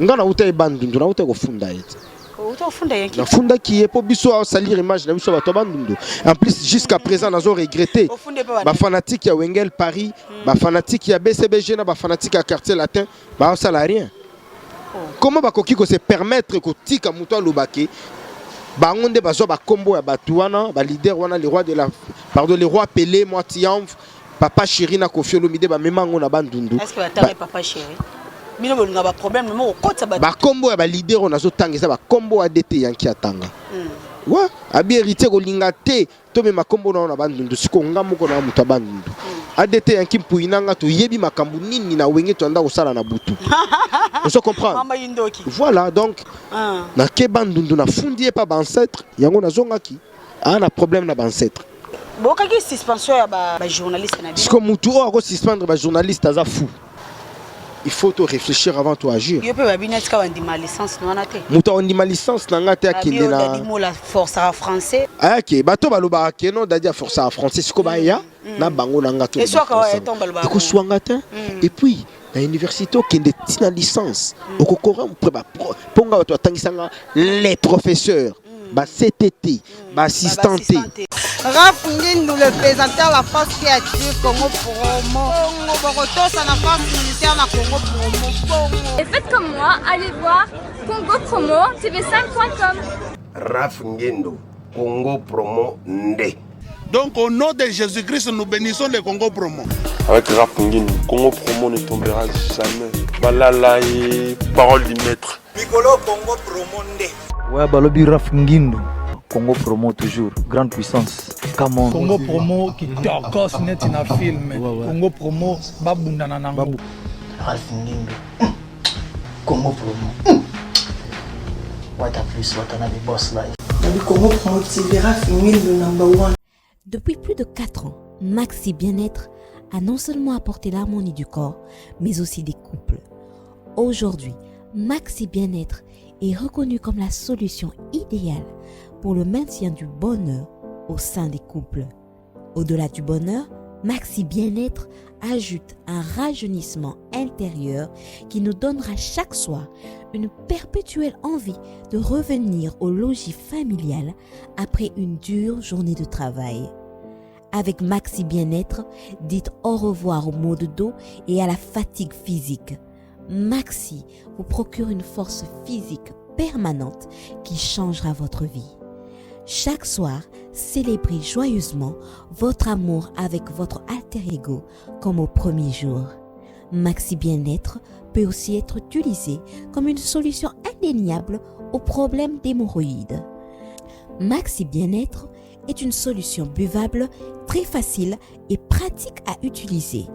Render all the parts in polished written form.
Nga nawuta ye Bandundu, nawuta kofunda ye te. Owuta kofunda Yankee? Nafundaki ye po biso a salir image na biso bato ya Bandundu. En plus jusqu'à présent nazo regretter. Ofunde pe ba Ba fanatiques ya Wengel Paris, ba fanatiques ya BCBG na ba fanatiques ya Quartier Latin ba sala rien. Comment bakoki ko se permettre kotika moto aloba ke bango nde bazwa ba kombo ya bato wana, ba leader wana, le roi de la pardon, le roi Pelé, moi Tiamv, Papa Chéri na Koffi Olomide ba mema yango na Bandundu. Est-ce que batanga Papa Chéri? Bino bolinga ba problème mais okotisa ba Ba kombo ya ba leader oyo nazo tanga eza ba kombo ADT Yankee atanga. Ouais, abi héritier kolinga te to mema kombo na yo na Bandundu siko nga moko na moto ya Bandundu. ADT Yankee Mpuyi na nga toyebi makambo nini na Wenge toanda kosala na butu. Ozo comprendre? Mama Yindoki. Voilà donc na ke Bandundu na fundi ye pa ba ancêtre yango nazongaki. Ah na problème na ba ancêtre. Bokaki suspension ya ba journaliste na bino. Siko mutu oyo ako suspendre ba journaliste aza fou. Il faut to réfléchir avant to agir. Yo pe babi neti ka bandima licence na wana te. Mutu andima licence na nga te akende na. Dadi Mola forcera français. Ayake bato balobaka ke non Dadi a forcera français siko baya na bango na nga to. Eswaka wa etomba balobaka. Ekoswanga te. Et puis na université okende tina licence oko corrompre ba po nga bato batangisa nga les professeurs ba CTT ba assistant te. Raf Ngindu, le présentateur la force qui attire Congo Promo. Bongo bokotosa na force militaire na Congo Promo. Bongo. Et faites comme moi, allez voir Congo Promo TV5.com. Raf Ngindu, Congo Promo nde. Donc au nom de Jésus-Christ, nous bénissons le Congo Promo. Avec Raf Ngindu, Congo Promo ne tombera jamais. Balala et parole du maître. Mikolo Congo Promo nde. Ouais, balobi Raf Ngindu. Congo Promo toujours, grande puissance. Come on. Congo Promo qui tokos neti na film. Ouais, ouais. Congo Promo babundana nango. Ralph Ngindu. Congo Promo. What a plus, what another boss life. Nabi Congo Promo TV, Ralph Ngindu number one. Depuis plus de 4 ans, Maxi Bien-être a non seulement apporté l'harmonie du corps, mais aussi des couples. Aujourd'hui, Maxi Bien-être est reconnu comme la solution idéale pour le maintien du bonheur au sein des couples. Au-delà du bonheur, Maxi Bien-être ajoute un rajeunissement intérieur qui nous donnera chaque soir une perpétuelle envie de revenir au logis familial après une dure journée de travail. Avec Maxi Bien-être, dites au revoir aux maux de dos et à la fatigue physique. Maxi vous procure une force physique permanente qui changera votre vie. Chaque soir, célébrez joyeusement votre amour avec votre alter ego comme au premier jour. Maxi Bien-être peut aussi être utilisé comme une solution indéniable aux problèmes d'hémorroïdes. Maxi Bien-être est une solution buvable très facile et pratique à utiliser.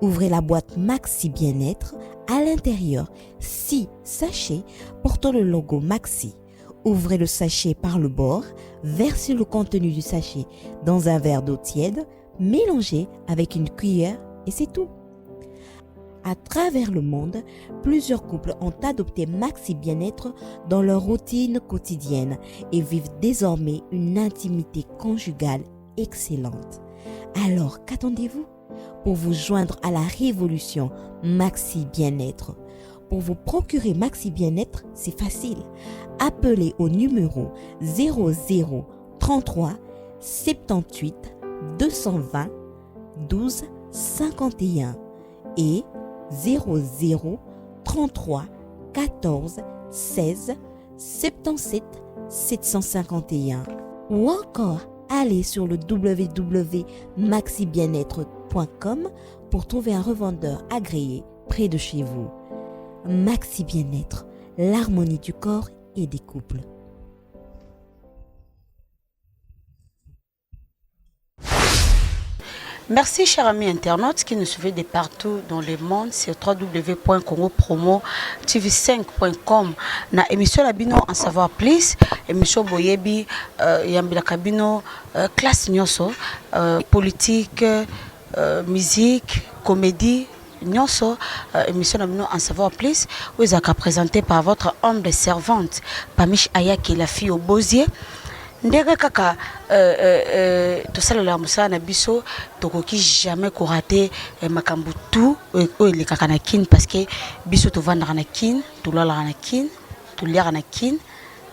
Ouvrez la boîte Maxi Bien-être à l'intérieur, 6 sachets portant le logo Maxi. Ouvrez le sachet par le bord, versez le contenu du sachet dans un verre d'eau tiède, mélangez avec une cuillère et c'est tout. À travers le monde, plusieurs couples ont adopté Maxi Bien-être dans leur routine quotidienne et vivent désormais une intimité conjugale excellente. Alors, qu'attendez-vous pour vous joindre à la révolution Maxi Bien-être? Pour vous procurer Maxi Bien-être, c'est facile. Appelez au numéro 00 33 78 220 12 51 et 00 33 14 16 77 751. Ou encore, allez sur le w w w point maxi bien être point com pour trouver un revendeur agréé près de chez vous. Maxi Bien-être, l'harmonie du corps et des couples. Merci, chers amis internautes qui nous suivez de partout dans le monde sur w w w point congo promo t v cinq point com. Na émission la bino en savoir plus, émission boyebi yambelaka bino classe nyonso, politique, musique, comédie nyonso, émission na bino en savoir plus oyo ezalaka présentée par votre humble servante Pamiche Ayaki, la fille au Bozier. Ndenge kaka euh, euh, euh, tosalelaka mosala na biso, tokoki jamais korater makambo tout oyo elekaka na Kin, parce que biso tovandaka na Kin, tolalaka na Kin, toliaka na Kin,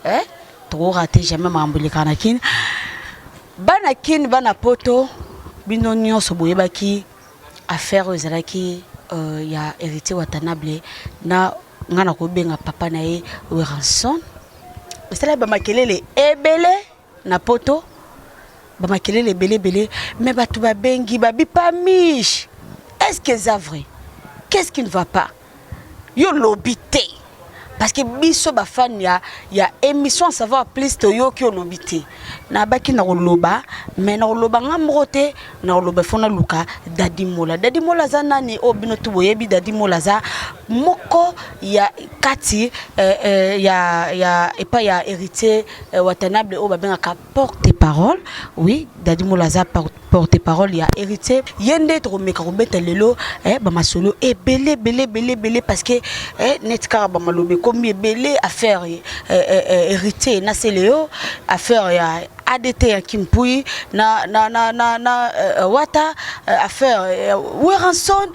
eh? Tokorater jamais makambo elekaka na Kin. Bana Kin, bana Poto, bino nyonso boyebaki affaire oyo ezalaki ya Héritier Watanabe na nga na kobenga papa na ye Werrason. Esalaki bamakelele ebele na Poto, bamakelele ebele ebele, mais bato babengi babi: "Pamiche, est ce que eza vrai? Qu'est ce qui ne va pas? Yo lobi te." Parce que biso bafani ya émission Savoir Plus, toyoki olobi te. Nabaki na koloba, mais na koloba nga moko te. Na koloba, fo naluka Dadi Mola. Dadi Mola aza nani? Oyo bino tu boyebi, Dadi Mola aza moko ya kati ya epai ya Héritier Watanabe, oyo babengaka porte parole. Oui, Dadi Mola aza porte parole ya Héritier. Ye nde tokomeka kobeta lelo bamasolo ebele ebele ebele ebele, parce que neti kaka bamaloba ekomi ebele. Affaire Héritier na Celeo, affaire ya ADT ya Kimpui na Wata, affaire Werrason,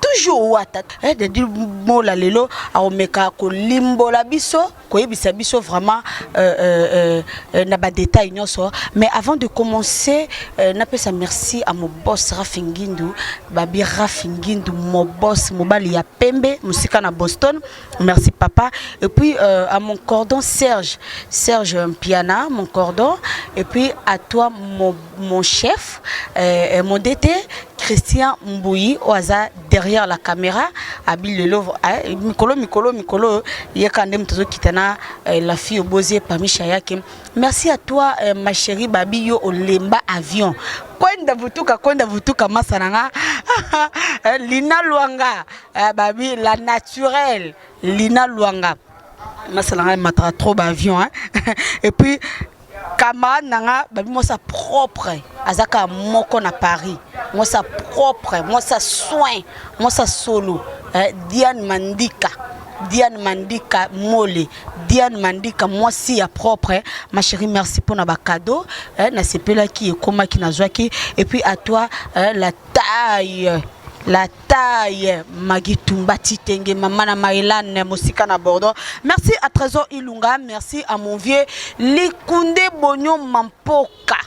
toujours Wata. Dadi Mola lelo akomeka kolimbola biso, koyebisa biso vraiment na badétail nyonso. Mais avant de commencer, napesa merci à mon boss Rafi Ngindu. Babi Rafi Ngindu, mon boss, mobali ya pembe mosika na Boston, merci papa. Et puis à mon cordon Serge, Serge Mpiana, mon cordon. Et puis à toi mon chef, mon DT Christian Mbouyi, oyo aza derrière la caméra. Abi lelo mikolo mikolo mikolo yeka nde moto azokita na la fille obozie Pamisha yake. Merci à toi, ma chérie. Babi yo olemba avion kwenda vutuka, kwenda vutuka, masa na nga Lina Lwanga, babi la naturelle Lina Lwanga, masa na nga mataka trop baavion, hein? Et puis camarade na nga, babi mwasa propre, aza kaka moko na Paris, mwasa propre, mwasa soin, mwasa solo, Diane Mandika, Diane Mandika Mole, Diane Mandika, mwasi ya propre. Ma chérie, merci mpona bacadeau, nasepelaki, ekomaki, nazwaki. Et puis à toi, la taille, la taille Magi Tumba Titenge, mama na Maëlane mosika na Bordeaux. Merci à Trésor Ilunga, merci à mon vieux Likunde Bonyo Mampoka,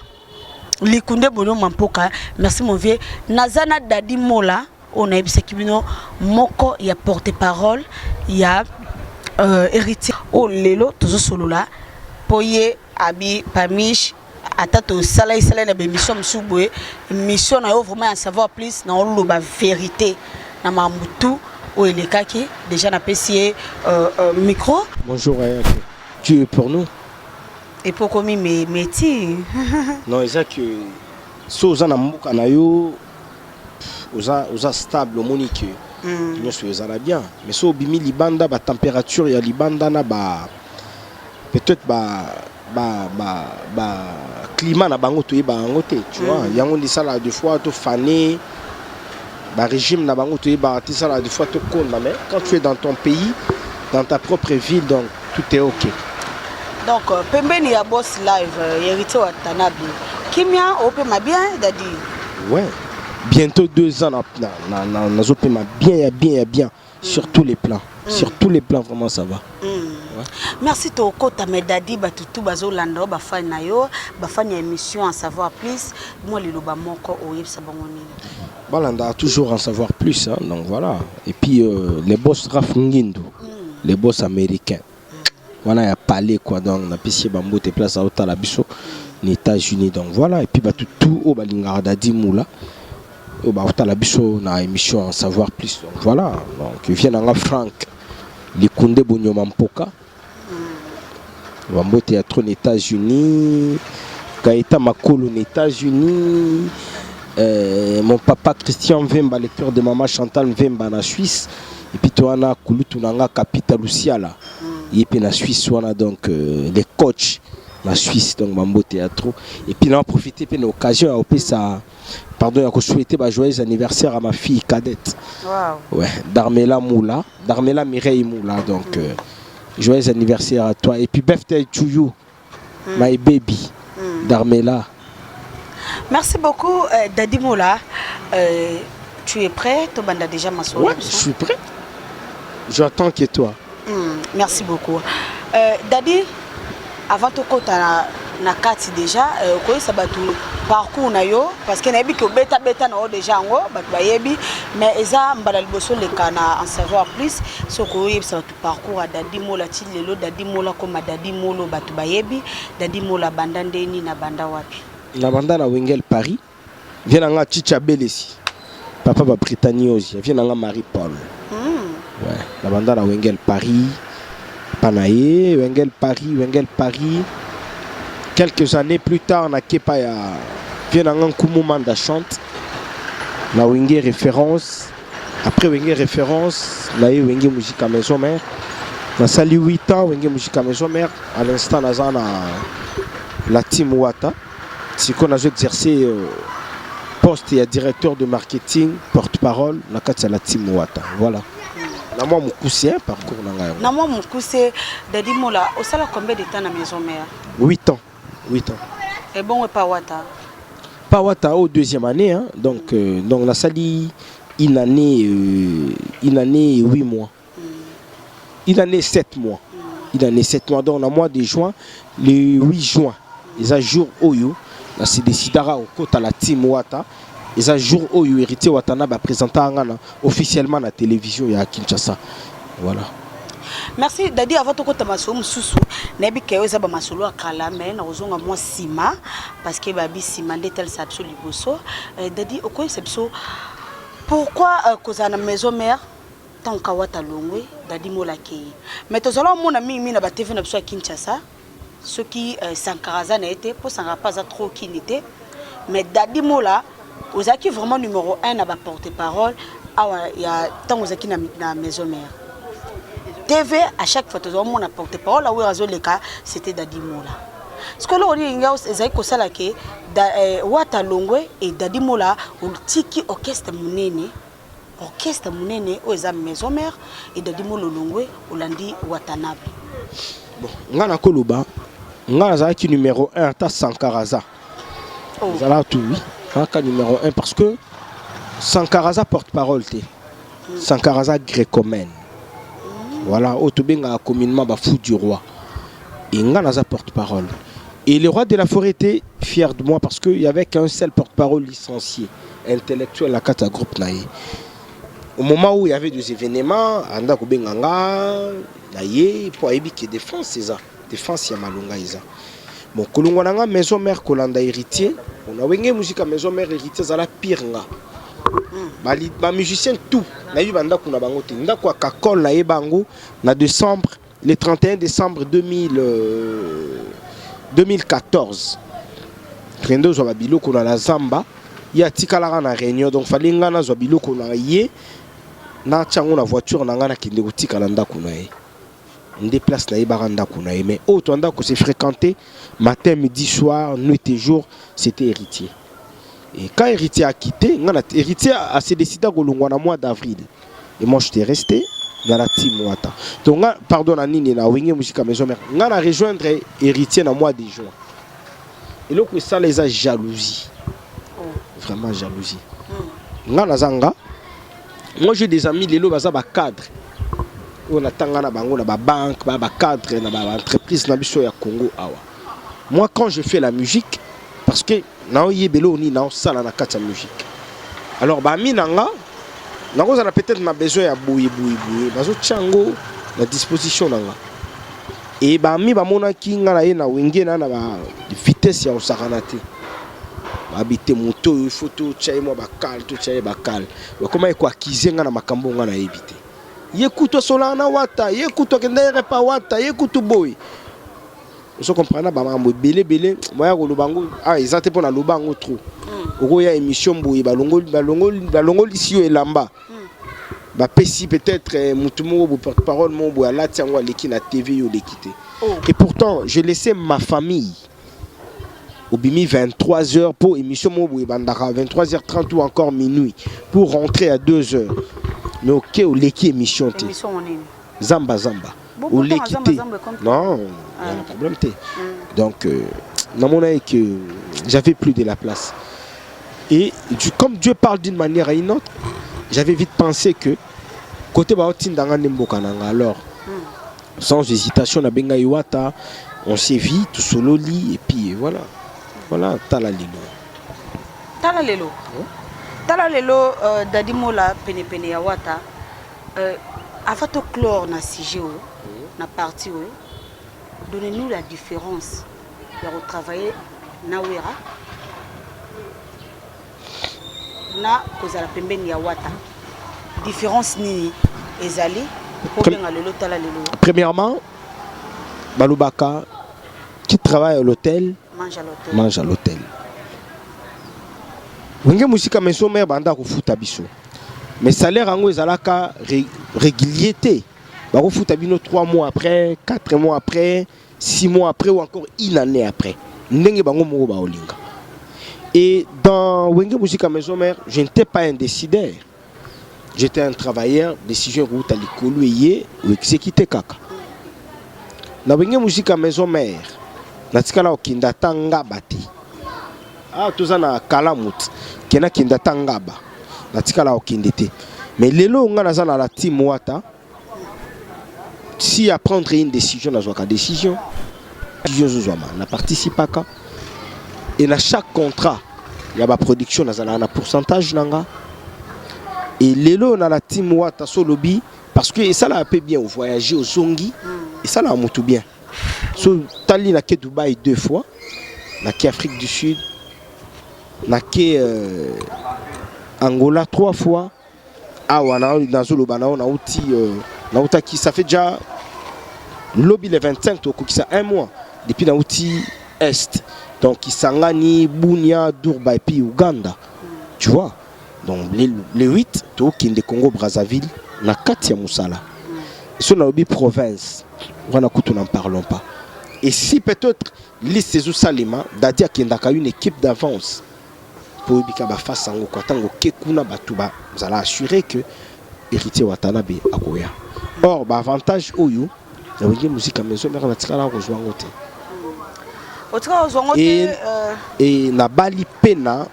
Likunde Bonyo Mampoka, merci mon vieux. Nazana Dadi Mola, oyo nayebisaki bino, moko ya porte parole ya Héritier, oyo lelo tozosolola mpo ye abi: "Pamiche, ata tosala esala na baémission mosusu boye, mission na yo vraiment ya Savoir Plus, na oloba vérité na makambo tu oyo elekaki." Déjà napesi ye micro. Bonjour Ayake. Dieu est pour nous. Epo okomi meti. Non, eza que so oza na mboka na yo, oza stable, omoni ke nyonso ezala bien. Mais so obimi libanda, batempérature ya libanda na ba peut-être ba climat na bango, toyeba yango te, tu vois. Yango nde esalaka des fois tofane barégime na bango, toyebaka te, esalaka des fois tokonda. Mais quand tu es dans ton pays, dans ta propre ville, donc tout est ok. Donc pembeni ya Boss Live, Héritier Watanabe, kimia opema bien, Dadi? Ouais, bientôt 2 ans nazopema bien, ya bien, ya bien, sur tous les plans, sur tous les plans, vraiment ça va. Ouais. Merci. Tokota, mais Dadi, bato tu bazolanda oyo, bafani na yo, bafani ya émission En Savoir Plus, mwa liloba moko oyebisa bango nini? Balanda toujours En Savoir Plus, hein, donc voilà. Et puis les boss Raf Ngindu, les boss américains wana ya palais quoi, donc napesi ye bambote place aotala biso na États-Unis. Donc voilà. Et puis bato tu oyo balingaka Dadi Mula, oyo baotala biso na émission En Savoir Plus, donc voilà. Donc vie nanga Frank Likunde Bonyoma Mpoka, bambote ya trop na États-Unis, Gaëta Makolo na États-Unis, mon papa Christian Mvemba, le cœur de maman Chantal Mvemba na Suisse. Et puis to wana kulutu nanga Kapita Luciala, ye mpe na Suisse wana. Donc les coachs na Suisse, donc bambote ya trop. Et puis na profiter mpe na occasion ya kopesa pardon, ya kosouhaiter ba joyeux anniversaire à ma fille cadette. Ouais, Darmela Moula, Darmela Mireille Moula. Donc joyeux anniversaire à toi. Et puis birthday to you, my baby. Darmela. Merci beaucoup euh, Dadi Mola. Euh, tu es prêt Tobanda déjà ma Ouais, je suis prêt. J'attends que toi. Merci beaucoup. Euh, Dadi, avant tokota na kati déjà euh, okoyesa bato parcours na yo parce que nayebi ke obeta beta na yo déjà yango bato bayebi, mais eza mbala liboso leka na en savoir plus. Soki okoyebisa bato parcours ya Dadi Mola ti lelo, Dadi Mola koma Dadi Molo, bato bayebi Dadi Mola banda ndeni na banda wapi? Na banda na Wengel Paris, vie na nga Chicha Belesi, papa ba Britannios, vie na nga Marie Paul. Ouais, na banda na Wengel Paris, pa na ye Wengel Paris, Wengel Paris. Quelques années plus tard na kepa ya vie na nga Nkumu Manda chante na Wenge référence. Après Wenge référence, na ye Wenge Musica Maison Mère. Nasali 8 ans Wenge Musica Maison Mère. À l'instant naza na la team Wata. Sikoyo nazo exercer poste ya directeur de marketing, porte-parole na kati ya la team Wata. Voilà. Na mwa mokuse, hein, parcours na ngai yango. Na mwa mokuse, Dadi Mola, osala combien de temps na Maison Mère? 8 ans. 8 ans. Ebongo epa Wata? Pa Wata au deuxième année, hein. Donc nasali une année et 8 mois. Une année 7 mois. Une année 7 mois. Donc, au mois de juin, le 8 juin, eza jour oyo, na se décidera okota la team Wata. Eza jour oyo héritier Watana ba présenter nga na officiellement na télévision ya Kinshasa. Voilà. Merci Dadi. Avant tokota masolo mosusu, nayebi ke oyo eza bamasolo ya kala, mais nakozonga mwa nsima parce que babi nsima nde etalisa biso liboso. Dadi, okoyebisa biso pourquoi kozala na Maison Mère, ntango Kawata longwe, Dadi Mola akei, mais tozala omona mingimingi na baTV na biso ya Kinshasa soki Sankara aza na ye te, mpo Sankara mpe aza trop kini te, mais Dadi Mola ozalaki vraiment numéro 1 na baporte parole awa ya ntango ozalaki na Maison Mère. TV, à chaque fois tozomona porte parole aoyo azoleka, c'était Dadi Mola. Sikoyo eloko nini nga ezali kosala ke Wata longwe e Dadi Mola otiki orchestre monene, orchestre monene oyo eza Maison Mère, e Dadi Mola olongwe, olandi Watanabe? Bon, nga nakoloba, nga nazalaki numéro 1 ata Sankara aza. Oh. Ezalaka tout, oui. Kaka numéro 1 parce que Sankara aza porte-parole te. Sankara aza grécomène. Voilà, oyo tobengaka communément bafou du roi. Et nga naza porte-parole. Et le roi de la forêt était fier de moi parce qu'il y avait qu'un seul porte-parole licencié, intellectuel na kati ya groupe na ye. Au moment où il y avait des événements, anda kobenga nga na ye po ayebi ke défense eza, défense ya malonga eza. Bon, kolongwa na nga Maison Mère kolanda héritier, on a Wenge Musique Maison Mère, héritier azala pire nga. Bamusicien tout nayebi bandako na bango te. Ndako ya Kakol nayeba yango na décembre, le 31 décembre 2000, 2014. Tokende ozwa babiloko na la zamba, ye atikalaka na réunion, donc fallait nga nazwa biloko na ye, natia yango na voiture na ngai, nakende kotika na ndako na ye. Nde place nayebaka ndako na ye. Mais oyo toanda kose fréquenter matin, midi, soir, nuit et jour, c'était héritier. Et quand héritier a quitté nga na héritier a se décidé kolongwa na mois d'avril et moi j'étais resté dans la team Wata. Donc nga, pardon, na nini, na Wenge Musica Maison Mère, nga na rejoindre héritier na mois de juin. Eloko esala eza jalousie, vraiment jalousie. Nga naza nga, moi j'ai des amis lelo baza bacadre oyo natanga na bango na babanque, ba bacadre na baentreprise na biso ya Congo awa. Moi, quand je fais la musique, parce que naoyebela oyo nini naosala na kati ya musique, alors bami na nga nakozala peut-être na besoin ya boye boye boye, bazotia yango na disposition na nga. E bami bamonaki nga na ye na Wenge na ba vitesse ya kosakana te, babi te moto oyo il faut totya ye mwa bakale, totya ye bakale. Bakoma ye koaccuser nga na makambo nga nayebi te. Ye kutu asolaka na Wata, ye kutu akenda ye repa Wata, ye kutu boye. Ozo comprendre na bamakambo ebele ebele moya koloba yango ah, eza te mpo naloba yango trop. Okoya émission boye, balongolisi yo elamba, bapesi peut-être mutu moko boye, porte parole moko boye, alati yango, aleki na TV, yo oleki te. Et pourtant je laissais ma famille. Obimi 23 heures pour émission moko boye ebandaka 23h30 ou encore minuit pour rentrer à 2 heures, mais ok, oleki émission te. Émission nini? Zamba zamba. Bon, oleki pourtant, te. Zamba, Zamba, Non, y a un problème te. Donc Namonaki que j'avais plus de la place. Et du, comme Dieu parle d'une manière à une autre, j'avais vite pensé que côté baotinda nga nde mboka na nga alors sans hésitation nabenga Wata, on s'est vu tosololi et puis voilà, voilà, tala lelo. Tala lelo, tala lelo. Dadi Mola penepene ya Wata, avant toclore na sujet oyo, na partie oyo, donnez-nous la différence ya kotravailler na Wera na kozala pembeni ya Wata. Différence nini ezali kobenga lelo tala lelo? Premièrement, balobaka: qui travaille à l'hôtel mange à l'hôtel. Mange à l'hôtel. Wenge Musica Maison Mère banda kofuta biso, mais salaire yango ezalaka régulier te. Bakofuta bino 3 mois après, 4 mois après, 6 mois après ou encore une année après, ndenge bango moko baolinga. Et dans Wenge Musica Maison Mère, je n'étais pas un décideur, j'étais un travailleur. Décision ekouta likolo, eye oexécute kaka. Na Wenge Musica Maison Mère, natikala kokende ata Ngaba te. Ah, toza na Kalamu te, ke nakende ata Ngaba, natikala kokende te. Mais lelo nga naza na la team Wata. Si à prendre une décision, nazwaka décision. Décision ezozwama, na participaka. Et na chaque contrat ya baproduction, nazalaka na pourcentage na nga. Et lelo na la team Wata, so olobi, parce que esalaka mpe bien ovoyage, ozongi, esalaka motu bien. So tali, nake Dubai deux fois, nake Afrique du Sud, nake Angola trois fois. Awa nazoloba nao, nauti nautaki, ça fait déjà, lobi le 25 tokokisa un mois depuis nauti est, donc Kisangani, Bunia, Durba et puis Uganda, tu vois. Donc le 8 tokende Congo Brazzaville na kati ya mosala. So nalobi province wana kutu, n'en parlons pas. Et si peut-être liste ezosalema, Dadi akendaka une équipe d'avance mpo oyebika bafase yango kwa ntango oke kuna, bato bazala assuré que Héritier Watanabe akoya. Or baavantage oyo na Wenge Musica Maison Mère, natikala kozwa yango te. Otika kozwa yango te. E nabali mpe na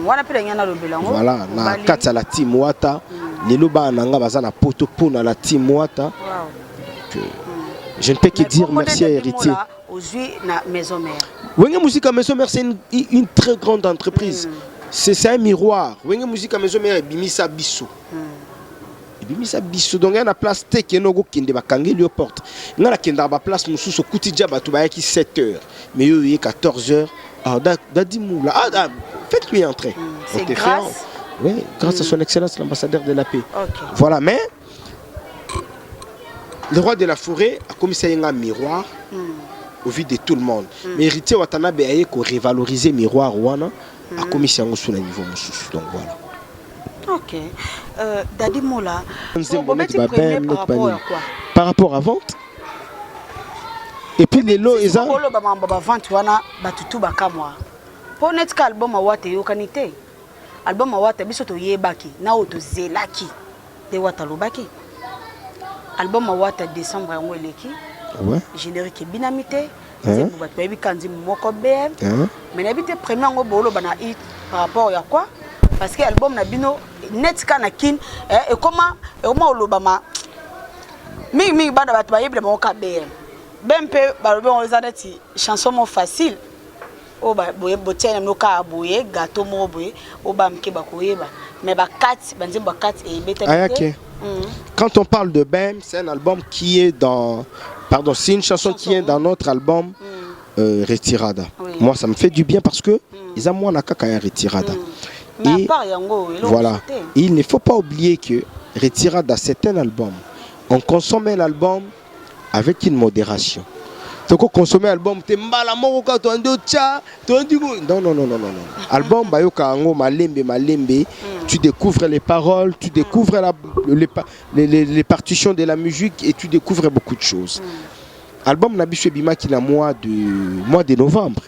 Wana mpe ndenge nalobela yango. Voilà, na kati ya la team Wata. Lelo bana na nga baza na poto mpona la team Wata. Je ne peux que dire merci à Héritier. Ozwi na Maison Mère? Wenge Musica Maison Mère, c'est une très grande entreprise. C'est un miroir. Wenge Musica Maison Mère ebimisa biso, ebimisa biso. Donc ya na place te kende okokende, bakangeli yo porte. Ngai nakendaka baplace mosusu, okuti dia bato bayaki 7 heures, mais yo oye 14 heures: ah, Dadi Moula, ah, ah, faites-lui entrer. C'est grâce. Oui, grâce à son excellence l'ambassadeur de la paix. Voilà, mais le roi de la forêt akomisa ye nga miroir au vu de tout le monde. Mais Héritier Watanabe aye korevaloriser miroir wana, akomisi yango su na niveau mosusu. Donc voilà. Ok, Dadi Mola. Nzembo neti babem, par rapport à vente et puis lelo eza oloba makambo bavente wana, bato tu bakamwa mpo neti ka album Awata eyokani te. Album Awata, biso toyebaki na oyo tozelaki nde Wata alobaki album Awata décembre yango eleki. Générique ebinami te, nzembo bato bayebi ka nzembo moko BM. Mais nayebi te premier yango booloba na hit par rapport ya quoi, parce que album na bino neti ka na Kine ekoma olobama mingimingi, bana bato bayebi na bango ka BM. BM mpe balobi yango eza neti chanson moko facile oyo botia na bino kaka boye, gâteau moko boye oyo bamike bakoyeba, mais bakati banzembo bakati eyebetami. Ayake. Quand on parle de BM, c'est un album qui est dans, pardon, c'est une chanson qui est dans notre album Retirada. Moi, ça me fait du bien parce que ils ont moi kaka ya Retirada. Mais à part yango? Voilà. Il ne faut pas oublier que Retirada, c'est un album. On consomme l'album avec une modération. Toko consommer album te mbala moko ka toandi otya toandi. Non, non, non, non, non, non. Album bayoka yango malembe malembe. Tu découvres les paroles, tu découvres les partitions de la musique et tu découvres beaucoup de choses. Album na biso ebimaki na mois de novembre.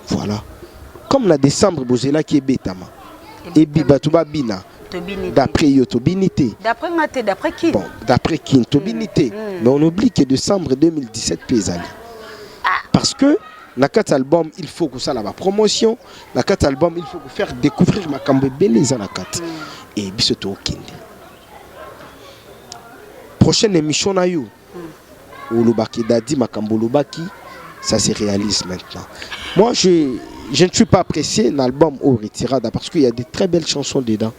Voilà, comme na décembre bozelaki ebetama, ebi bato babina. D'après yo, tobini te. D'après nga te, d'après qui? Bon, d'après qui, tobini te. Mais on oublie que décembre 2017 mpe ezali, parce que Na kati album, il faut kosala ba promotion. Na kati album, il faut faire découvrir makambo ebele eza na kati. Et biso tokende prochaine émission na yo, olobaki dadi makambo olobaki, ça se réalise maintenant. Moi, je ne suis pas apprécié dans l'album au Retirada parce qu'il y a de très belles chansons dedans.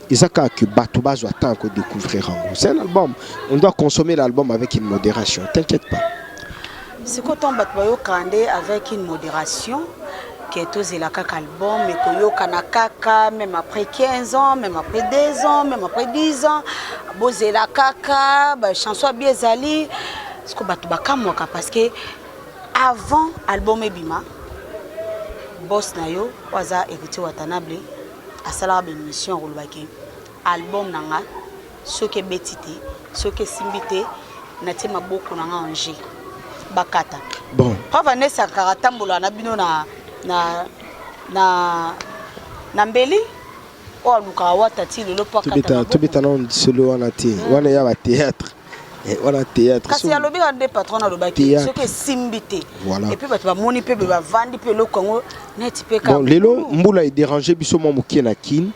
Eza kaka que bato bazwa temps kodécouvrir yango. C'est un album, on doit consommer l'album avec une modération, t'inquiète pas. Sikoyo, ntango bato bayokaka nde avec une modération, ke tozela kaka album ekoyokana kaka même après 15 ans, même après 2 ans, même après 10 ans, bozela kaka bachanson abi ezali. Siko bato bakamwaka parce que avant album ebima, boss na yo oyo aza Héritier Watanabe asalaka baémission, akolobaki: "Album na nga, soki ebeti te, soki esimbi te, natie maboko na nga en jeu, bakata." Bon. Preuve ane, Sankara atambolaka na bino na mbeli oyo alukaka wata ti lelo mpo akata maboko. Tobeta nano lisolo wana te, wana ya bathéâtre, wana théâtre. Kasi alobi kaka nde patron alobaki Théâtre. soki esimbi te. Voilà. Et puis bato bamoni mpe be bavandi mpe eloko yango neti mpe kaka. Bon, lelo mbula edérange biso mwa mokie na Kine.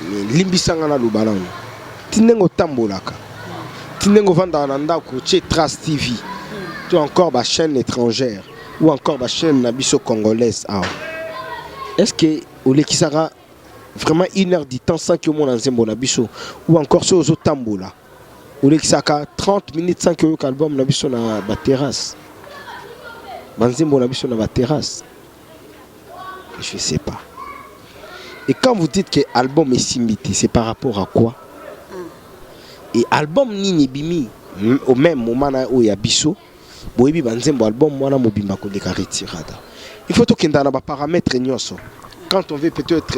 Mais limbisanga, naloba nano ti ndenge otambolaka, ti ndenge ovandaka na ndako, otie Trace TV to encore bachaîne étrangère ou encore bachaîne na biso congolaise awa, est ce que olekisaka vraiment une heure du temps sans que omona nzembo na biso? Ou encore soki ozotambola, olekisaka 30 minutes sans que oyoka album na biso na baterrasse, banzembo na biso na baterrasse? Je sais pas. Et quand vous dites que album esimbi te, c'est par rapport à quoi? Et album nini ebimi au même moment na oyo ya biso? Boyebi banzembo album wana mobimba koleka Retirada. Il faut tokenda na baparamètre nyonso. Quand on veut peut-être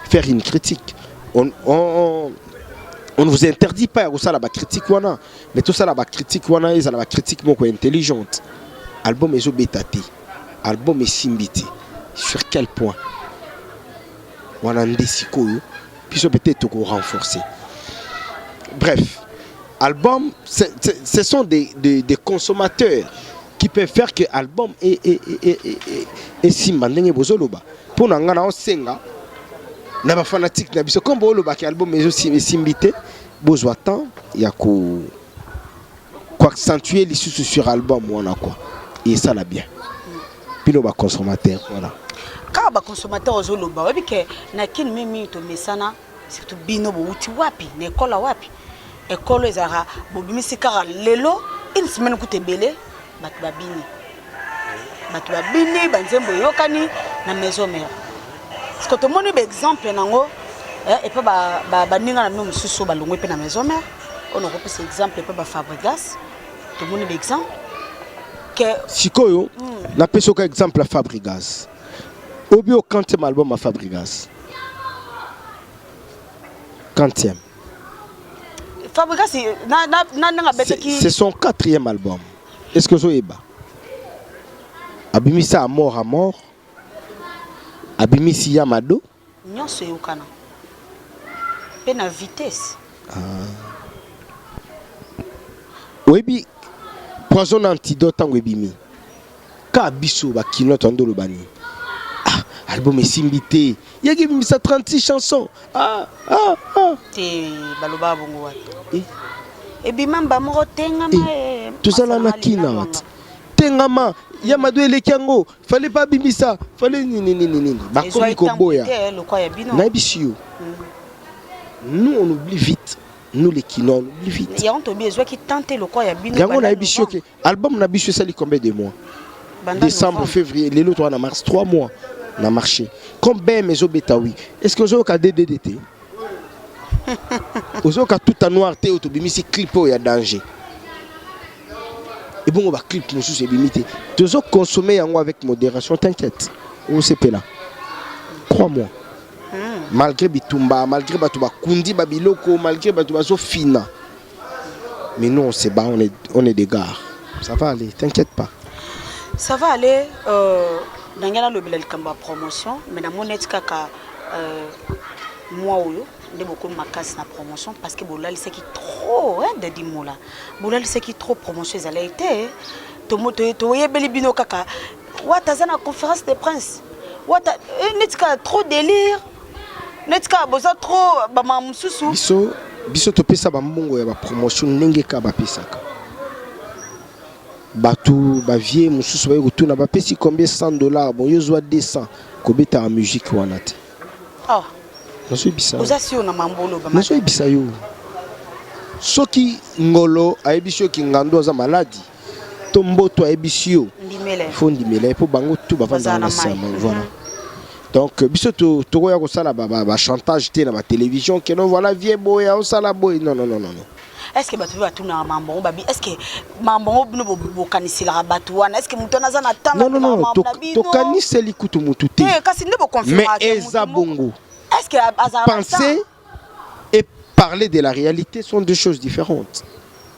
faire une critique, on ne vous interdit pas ya kosala bacritique wana, mais tosala bacritique wana ezala bacritique moko intelligente. Album ezobeta te, album esimbi te, sur quel point? Wana nde sikoyo biso peut-être tokorenforcer. Bref, album, ce sont des consommateurs qui peuvent faire que album esimba ndenge bozoloba. Mpo na nga, na osenga na bafanatike na biso, comme boolobaki album esimbi te, bozwa temps ya ko koaccentuer lisusu sur album wana quoi, et esala bien bino baconsommateur, voilà. Kaka baconsommateur ozoloba, oyebi ke na Kini mingi tomesana, surtout bino bowuti wapi, na ekolo wapi? Ekolo ezalaka bobimisi kaka lelo, une semaine kuta ebele, bato babini, bato babini, banzembo eyokani na Maison Mère. Parce que tomoni baexemple nango epe baninga na bino mosusu oyo balongwe mpe na Maison Mère, oyo nakopesa exemple epe baFabregas, tomoni baexemple ke Sikoyo napesi oka exemple ya Fabregas. Obi o quantième album ya Fabregas? Quantième? Fabregas na ndenge abetaki. C'est son quatrième album. Est ce que ozoyeba? Abimisi à mort, à mort, abimisi ya Mado. Nyonso eyokana mpe na vitesse. Oyebi Poison na Antidote, ntango ebimi ka biso bakino toando oloba nini? Ah, album esimbi te, yaki ebimisa 36 chansons. Ah, ah, ah. Te, baloba bongo wapi? Ebima mba moko, tengama. Tozala na kina wati, tengama ya Mado eleki yango, fallait pas abimisa, fallait nini nini nini, bakomi koboya. Lokwa ya bino. Nayebisi yo, nous on oublie vite, nous les Kinois, on oublie vite. Yango tobi ezwaki tante lokwa ya bino. Yango nayebisi yo ke album na biso esali combien de mois? Décembre, février, lelo toza na mars, 3 mois na marché. Comme bm ezobeta, oui, est ce que ozoyoka DDD te? Ozoyoka Tout en noir te? Oyo tobimisi clip oyo ya danger, ebongo baclip mosusu ebimi te. Tozoconsommer yango avec modération, t'inquiète, osepela. Crois moi, malgré bitumba, malgré bato bakundi babiloko, malgré bato bazofina, mais nous on se bat, on est des gars, ça va aller, t'inquiète pas. Ça va aller. Ndenge nalobela likambo ya promotion, mais namoni neti kaka mwa oyo nde bokomi makasi na promotion, parce que bolalisaki trop, hein, Dadi Mola, bolalisaki trop promotion, ezalaki te. Toyebeli bino kaka Wata aza na conférence de presse. Wata eh, neti kaka trop délire, neti kaka boza trop bamama mosusu. Biso topesa bambongo ya bapromotion ndenge kaka bapesaka bato. Bavie mosusu baye kotuna bapesi combien? 100 $. Bon, yo zwa 200, kobetaka musique wana te. Oh. Nazoyebisa. Oza sio na mambo oloba. Nazoyebisa yo, soki ngolo ayebisi yo kingando aza maladi to mboto ayebisi yo, ndimele. Faut ndimela ye, mpo bango tu bavandaka na Bazala na nsima. mai. Voilà, donc biso tokoya kosala bachantage te na batélévision que non, voilà, vie boye, aosala boye. Non, non, non, non, non. Est ce que bato mpe batunaka mambo yango babi? Est ce que mambo yango bino bokaniselaka bato wana? Est ce que moto wana aza na temps? Non, non, non. Mambo na bino? Tokaniseli kutu mutu te. Te, kasi nde Mais boconfirmaka. Eza bongo. Est ce que azalaka na Penser temps? Et parler de la réalité sont deux choses différentes,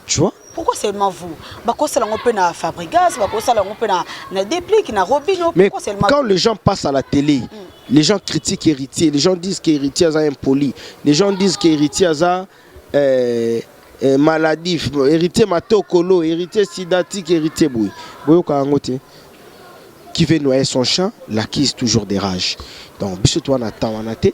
tu vois. Pourquoi seulement vous? Bakosala yango mpe na Fabrigas, bakosala yango mpe na Déplique, na Robino. Mais Pourquoi seulement? Quand les gens passent à la télé, les gens critiquent Héritier, les gens disent qu'Héritier aza impoli, les gens disent qu'Héritier aza maladif, Héritier matokolo, Héritier sidatique, Héritier boye. Boyoka yango te. Qui veut noyer son chien l'accuse toujours des rages. Donc biso to wana temps wana te.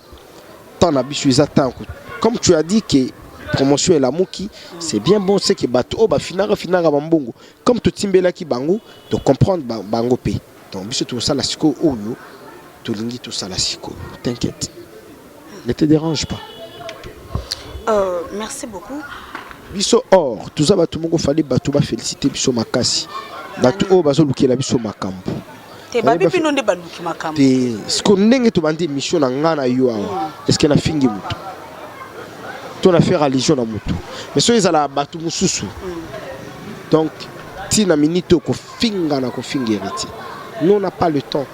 Temps na biso eza temps. Comme tu as dit que promotion elamuki, c'est bien bon, c'est que bato oyo bafinaka finaka bambongo comme totimbelaki bango, to comprendre bango mpe. Donc biso tosala sikoyo oyo tolingi tosala sikoyo. T'inquiète, ne te dérange pas. Merci beaucoup. Biso or toza bato moko, fallait bato bafélicité biso makasi, bato oyo bazolukela biso makambo. Te, babi bino nde baluki makambo. Te, siko ndenge tobandi émission na nga na yo awa, est ce que nafingi motu to na faire allusion na motu? Mais soki ezala bato mosusu, donc ntina minute oyo kofinga na kofinga Héritier, nous on n'a pas le temps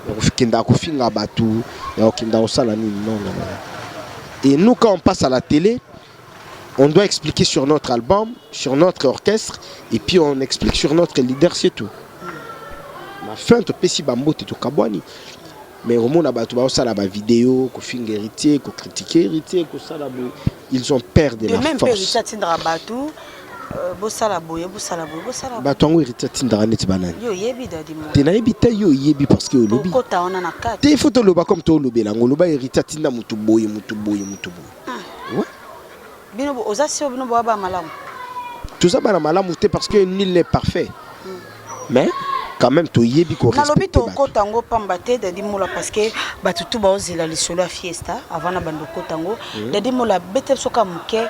ya kokenda kofinga bato, ya kokenda kosala nini. Non, non, non. Et nous, quand on passe à la télé, on doit expliquer sur notre album, sur notre orchestre, et puis on explique sur notre leader, c'est tout. Na fin topesi bambote, tokabwani. Mais omona bato baosala bavideo kofinga Héritier, kocritiquer Héritier, kosala boye, ils ont peur de de la même mpe force. Héritier atindaka bato bosala boye, bosala boye, bosala boye. Bato yango Héritier atindaka neti banani? Yo oyebi, Dadi Mo. Te, nayebi te. Yo oyebi parce que olobi. Okota wana na kati. Te, faut toloba comme tolobela yango. Oloba Héritier atinda motu boye, motu boye, motu boye. Ouais. Bino oza sio, bino boya ba malamu. Toza bana malamu te, parce que nul n'est parfait, mais quand même toyebi Nalobi korespecte bato. Tokota yango pamba te, Dadi Mola, parce que bato tu baozela lisolo ya fiesta avant na bando okota yango. Dadi Mola, bete biso ka moke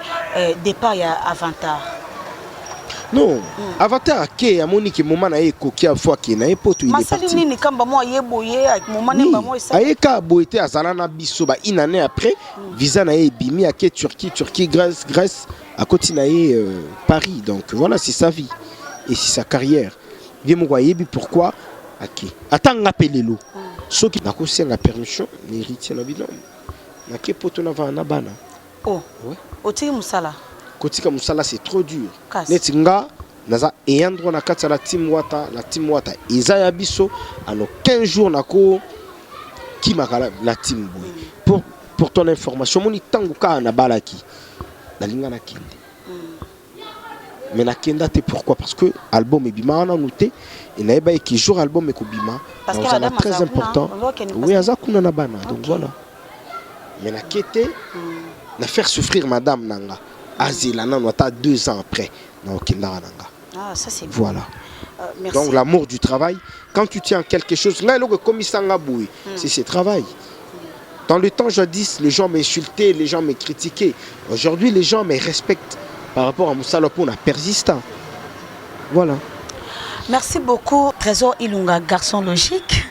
départ ya Avantar. Non, Avatar ake, amoni ke moment na ye ekoki, afo ake na ye poto, il est Masali parti. nini kamba mo aye boye moma Oui, nemba mo esali? Ayeka boye te, azala na biso ba une année après, visa na ye ebimi, ake Turquie, Turquie, Grèce, Grèce, akoti na ye Paris. Donc voilà, c'est sa vie et c'est sa carrière. Ye moko ayebi pourquoi ake. Ata nga mpe lelo soki nakosenga permission na Héritier na bino, nake poto, navanda na bana. Oh. Ouais. Otiki mosala? Kotika mosala, c'est trop dur. Kasi. Neti nga naza ayant droit na kati ya la team Wata. La team Wata eza ya biso. Alors 15 jours nako kimaka la team boye. Pour ton information, moni ntango kaka nabalaki, nalinga nakende, mais nakenda te. Pourquoi? Parce que album ebima nanu te e nayeba eke jour album ekobima Parce que nakozala madame très aza kuna, important. ozokende parce Oui, que- aza kuna na bana, donc voilà. Mais nake te na faire souffrir madame na nga. Azela nano ata 2 ans après, naokendaka na nga. Ah, ça c'est bien. Voilà. Merci. Donc l'amour du travail, quand tu tiens quelque chose, ngai eloko ekomisanga boye, c'est ce travail. Dans le temps jadis, les gens m'insultaient, les gens me critiquaient. Aujourd'hui, les gens me respectent par rapport à mosala mpo na persistant. Voilà. Merci beaucoup, Trésor Ilunga, garçon logique.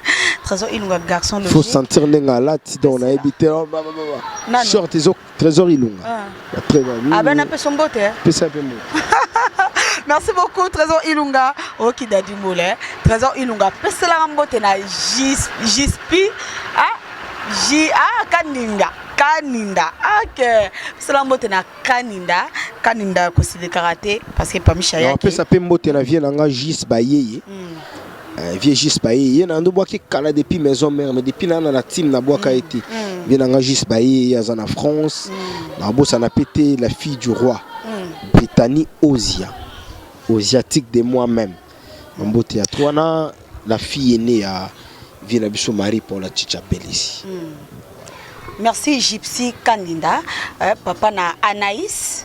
Trésor Ilunga, garçon logique. Faut sentir ndenge alati, donc nayebi te. Oh, ba, ba, ba, ba. Nani? Short ezo Trésor Ilunga. Ah. Ba Trésor. Ah ben, apesa mbote, hein. Pesa mpe mbote. Merci beaucoup, Trésor Ilunga. Oki Dadi Moulin. Trésor Ilunga. Peselaka mbote na Gispi. Ah, J ah Kaninda. Kaninda. OK. Pesela mbote na Kaninda. Kaninda kosilekaka te parce que Pamisha yaki. Apesa mpe mbote na vie na nga Gis Bayeye. Vieux Gis Bayeye, ye na ndobwaki kala depuis maison mère, mais depuis na na team nabwaka ye te. Vie na nga Gis Bayeye aza na France. Nabosana mpe te la fille du roi, Brittany Ozia, Osiatique de moi-même. Bambote ya trop wana, la fille aînée ya vie na biso Marie Paul Chicha Belisi. Merci Gypsy Kandinda, papa na Anaïs.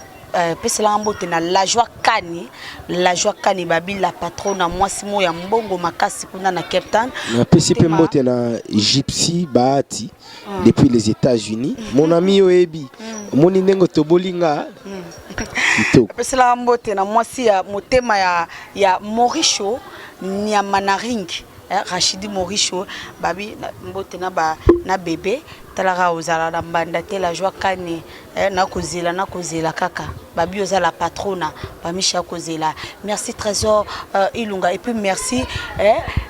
Peselanga mbote na La Joie Kani, La Joie Kani babi la patronne mwasi mo ya mbongo makasi kuna na Cape Town. Napesi pe mbote na Gypsy Bahati depuis les États-Unis. Mon ami oyebi, omoni ndenge tobolinga. Kitoko. Peselanga mbote na mwasi ya motema ya Mauricio Nyama na ring. Rachidi Mauricio babi mbote na ba na bébé talaka ozala na mbanda te La Joie Kani. Nakozela nakozela kaka babi oza la patrona pamisha kozela. Merci Trésor Ilunga et puis merci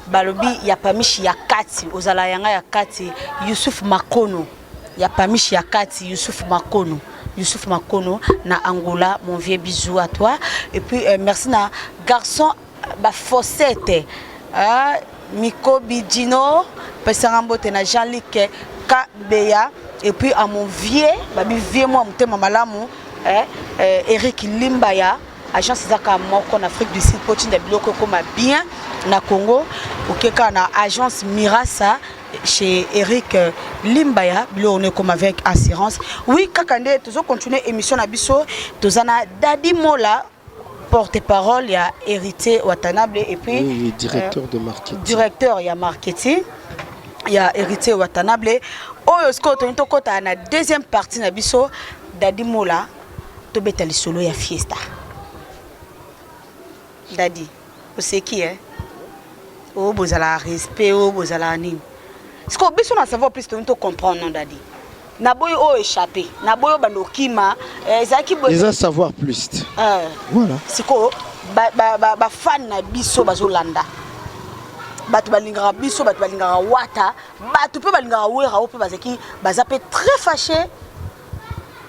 balobi ya pamishi ya kati ozala yanga ya kati Youssouf Makono ya pamishi ya kati Youssouf Makono, Youssouf Makono na Angola, mon vieux, bisous à toi. Et puis merci na garçon ba Fossette, Mikobi Dino pesanga mbote na Jean-Luc Kabeya et puis à mon vieux babi vieux moi motema malamu, Eric Limbaya agence ezaka moko na Afrique du Sud po tinda biloko ekoma bien na Congo okeka na agence Mirasa chez Eric Limbaya biloko ne ekoma avec assurance. Oui, kaka nde tozo continuer émission na biso, tozana Dadi Mola, porte-parole ya Héritier Watanabe et puis oui, oui, directeur de marketing. Directeur ya marketing ya Héritier Watanabe. Oyo sikoyo tolingi tokota na deuxième partie na biso. Dadi Mola, tobeta lisolo ya fiesta. Dadi oseki, eh? Oyo bozala respect, oyo bozala nini? Sikoyo biso na savoir plus, tolingi tocomprendre. Non, Dadi, naboyi oyo échappé, naboyi oyo bando okima, ezalaki boye. Eza savoir plus. Voilà. Sikoyo bafan na biso bazolanda, bato balingaka biso, bato balingaka Wata, bato mpe balingaka Wera, oyo mpe bazalaki baza mpe très fâché,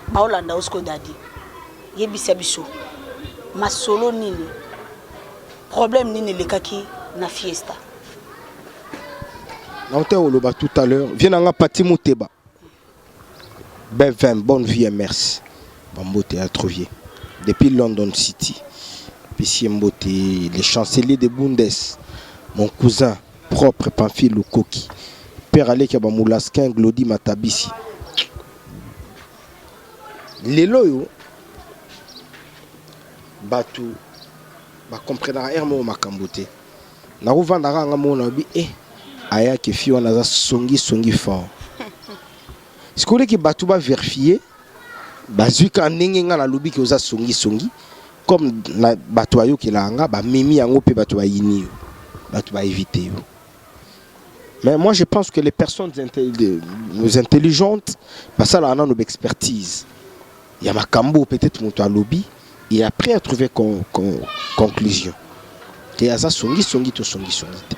baolanda yo. Sikoyo Dadi, yebisa biso masolo nini, problème nini elekaki na fiesta? Nauta oloba tout à l'heure, viens nanga Pati Muteba B20, bonne vie et merci. Bambote ya trop vieux depuis London City, pesi mbote le chancelier de Bundes, mon cousin propre Pamphile Lukoki, père aleki ya bamulaskin Glodi Matabisi. Lelo oyo bato bakomprenaka ere moko makambo te. Nakovandaka nga moko, nalobi e ayaki fi wana aza songi songi fort. Sikoyo leki bato baverifie, bazwi kaka ndenge nga nalobi ke oza songi songi, comme na bato bayokelaka nga, bamemi yango mpe bato bayini yo, bato baevite yo. Mais moi, je pense que les personnes intelligentes basalaka nano baexpertise ya makambo peut-être moto alobi et après à trouver conclusion te aza songi songi to songi songi te.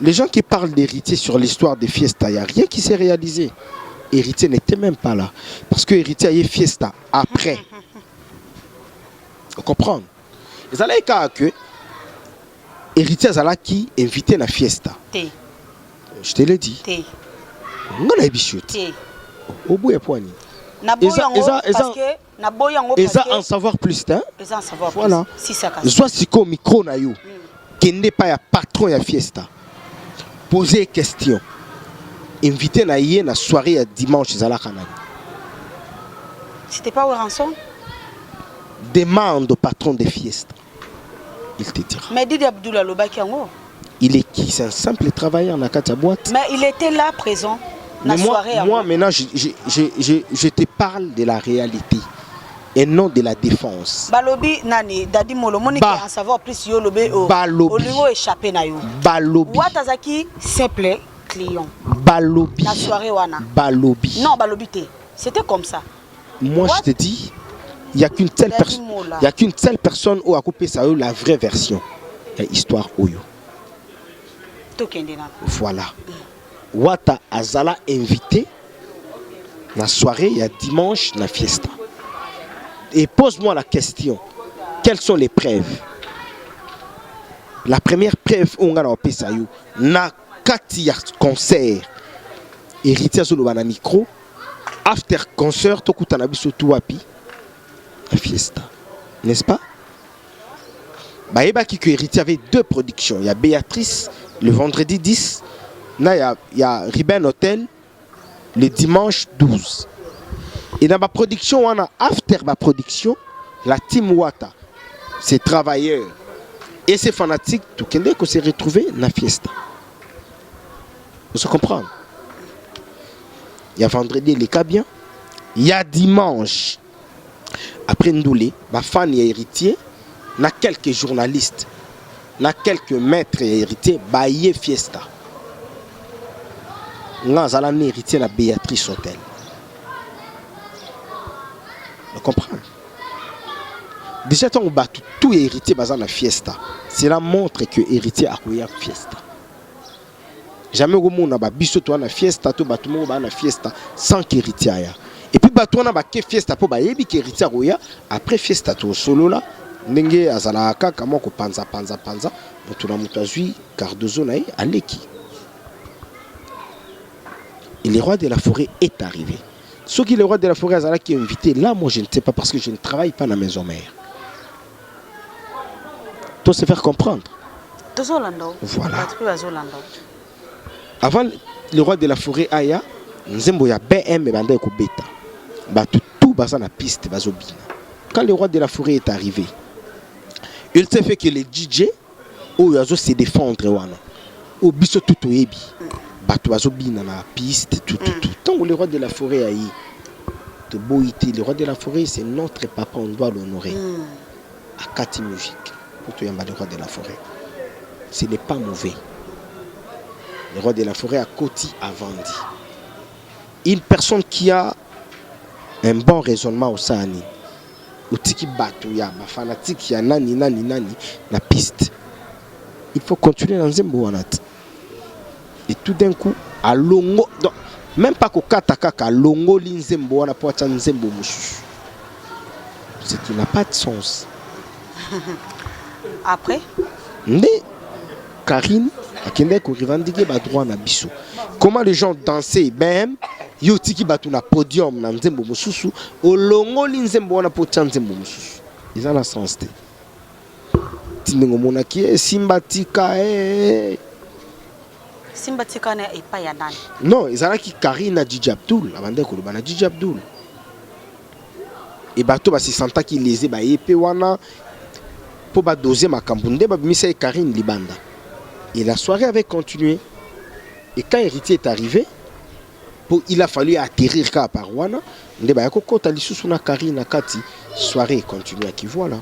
Les gens qui parlent d'Héritier sur l'histoire des fiestas, il n'y a rien qui s'est réalisé. Héritier n'était même pas là. Parce que Héritier a eu fiesta après. Vous comprenez? Ezalaki kaka que Héritier azalaki invité na fiesta. Te. Je te l'ai dit. Te. Nga nayebi yo te. Te. Oboya po nini? Naboyi yango parce que naboyi yango. Eza en savoir plus, hein? Eza en savoir Voilà. plus sisaka. Zwa sikoyo micro na yo. Kende pa ya patron ya fiesta. Poser question. Invité na ye na soirée ya dimanche ezalaka nani? C'était pas Werrason? Demande au patron de fiesta. Il te dira. Mais Didi Abdul alobaki yango. Il est qui? C'est un simple travailleur na kati ya boîte. Mais il était là présent na Mais moi, soirée yango. moi maintenant, je te parle de la réalité et non de la défense. Balobi nani? Dadi Molo, omoni Ba. ke en savoir plus yo lobe o Balobi. olingo échappé na yo. Balobi. Wata azalaki simple client Balobi. na soirée wana. Balobi. Non, balobi te, c'était comme ça. Moi, je te dis, il n'y a qu'une seule Dadi personne, Mola. il y a qu'une seule personne oyo akopesa yo la vraie version ya histoire oyo. Tokende nano. Voilà. Wata azala invité na soirée ya dimanche na fiesta. Et pose-moi la question, quelles sont les preuves? La première preuve oyo nga na opesa yo, na kati ya concert, Héritier azoloba na micro: after concert tokutana biso tu wapi? Na fiesta, n'est-ce pas? Bayebaki que Héritier avait deux productions. Il y a Béatrice le vendredi 10, na il y a, il y a Ruben Hotel le dimanche 12. Et dans ma production, on a after ma production, la team Wata, ses travailleurs et ses fanatiques, tout le monde s'est retrouvé dans la fiesta. Vous comprenez? Il y a vendredi, les cas bien. Il y a dimanche. Après Ndoulé, ma fan est héritier, na quelques journalistes, na quelques maîtres héritiers, baye fiesta. Nga azala na héritier na Béatrice Hotel. Vous comprenez? Déjà, tant que tout héritier baza na fiesta, cela montre que héritier akoya fiesta. Jamais okomona ba biso toa na fiesta to bato moko baa na fiesta sans que héritier aya. Et puis bato wana bake fiesta mpo bayebi ke héritier akoya. Après fiesta tosolola ndenge azalaka kaka mwa kopanza panza panza, moto na moto azwi cardozo na ye aleki. Et le roi de la forêt est arrivé. Soki le roi de la forêt azalaki invité là, moi je ne sais pas, parce que je ne travaille pas na maison mère. To se faire comprendre. Tozolanda. Voilà. Bato mpe bazolanda. Avant le roi de la forêt aya, nzembo ya BM ebanda ekobeta, bato tout baza na piste bazobina. Quand le roi de la forêt est arrivé, il s'est fait que le DJ oyo azo se défendre wana, oyo biso tout toyebi, bato bazobina na piste, tout tout tout. Ntango le roi de la forêt aye, toboyi te, le roi de la forêt, c'est notre papa, on doit l'honorer. Akati musique po toyamba le roi de la forêt. Ce n'est pas mauvais. Le roi de la forêt akoti, avandi. Une personne qui a un bon raisonnement, osala nini? Otiki bato ya bafanatike ya nani nani nani na piste, il faut continuer na nzembo wana te. Et tout d'un coup alongo, donc même pas kokata, kaka alongoli nzembo wana mpo atya nzembo mosusu, ce qui n'a pas de sens. Après? Nde Karine akendaki korevendiquer badroit na biso. Comment les gens danser bem, yo otiki bato na podium na nzembo mosusu, olongoli nzembo wana mpo otya nzembo mosusu? Eza na sens te. Ti ndenge omonaki esimba tika e. Simba tika na epai ya nani? Non, ezalaki Karine na DJ Abdul. Abandaki koloba na DJ Abdul e bato basesentaki lésés, baye mpe wana mpo badose makambo, nde babimisa ye Karine libanda. Et la soirée avait continué. Et quand héritier est arrivé, po il a fallu atterrir kaka par wana, nde baya kokɔta lisusu na Karine na kati, soirée econtinuaki. Voilà.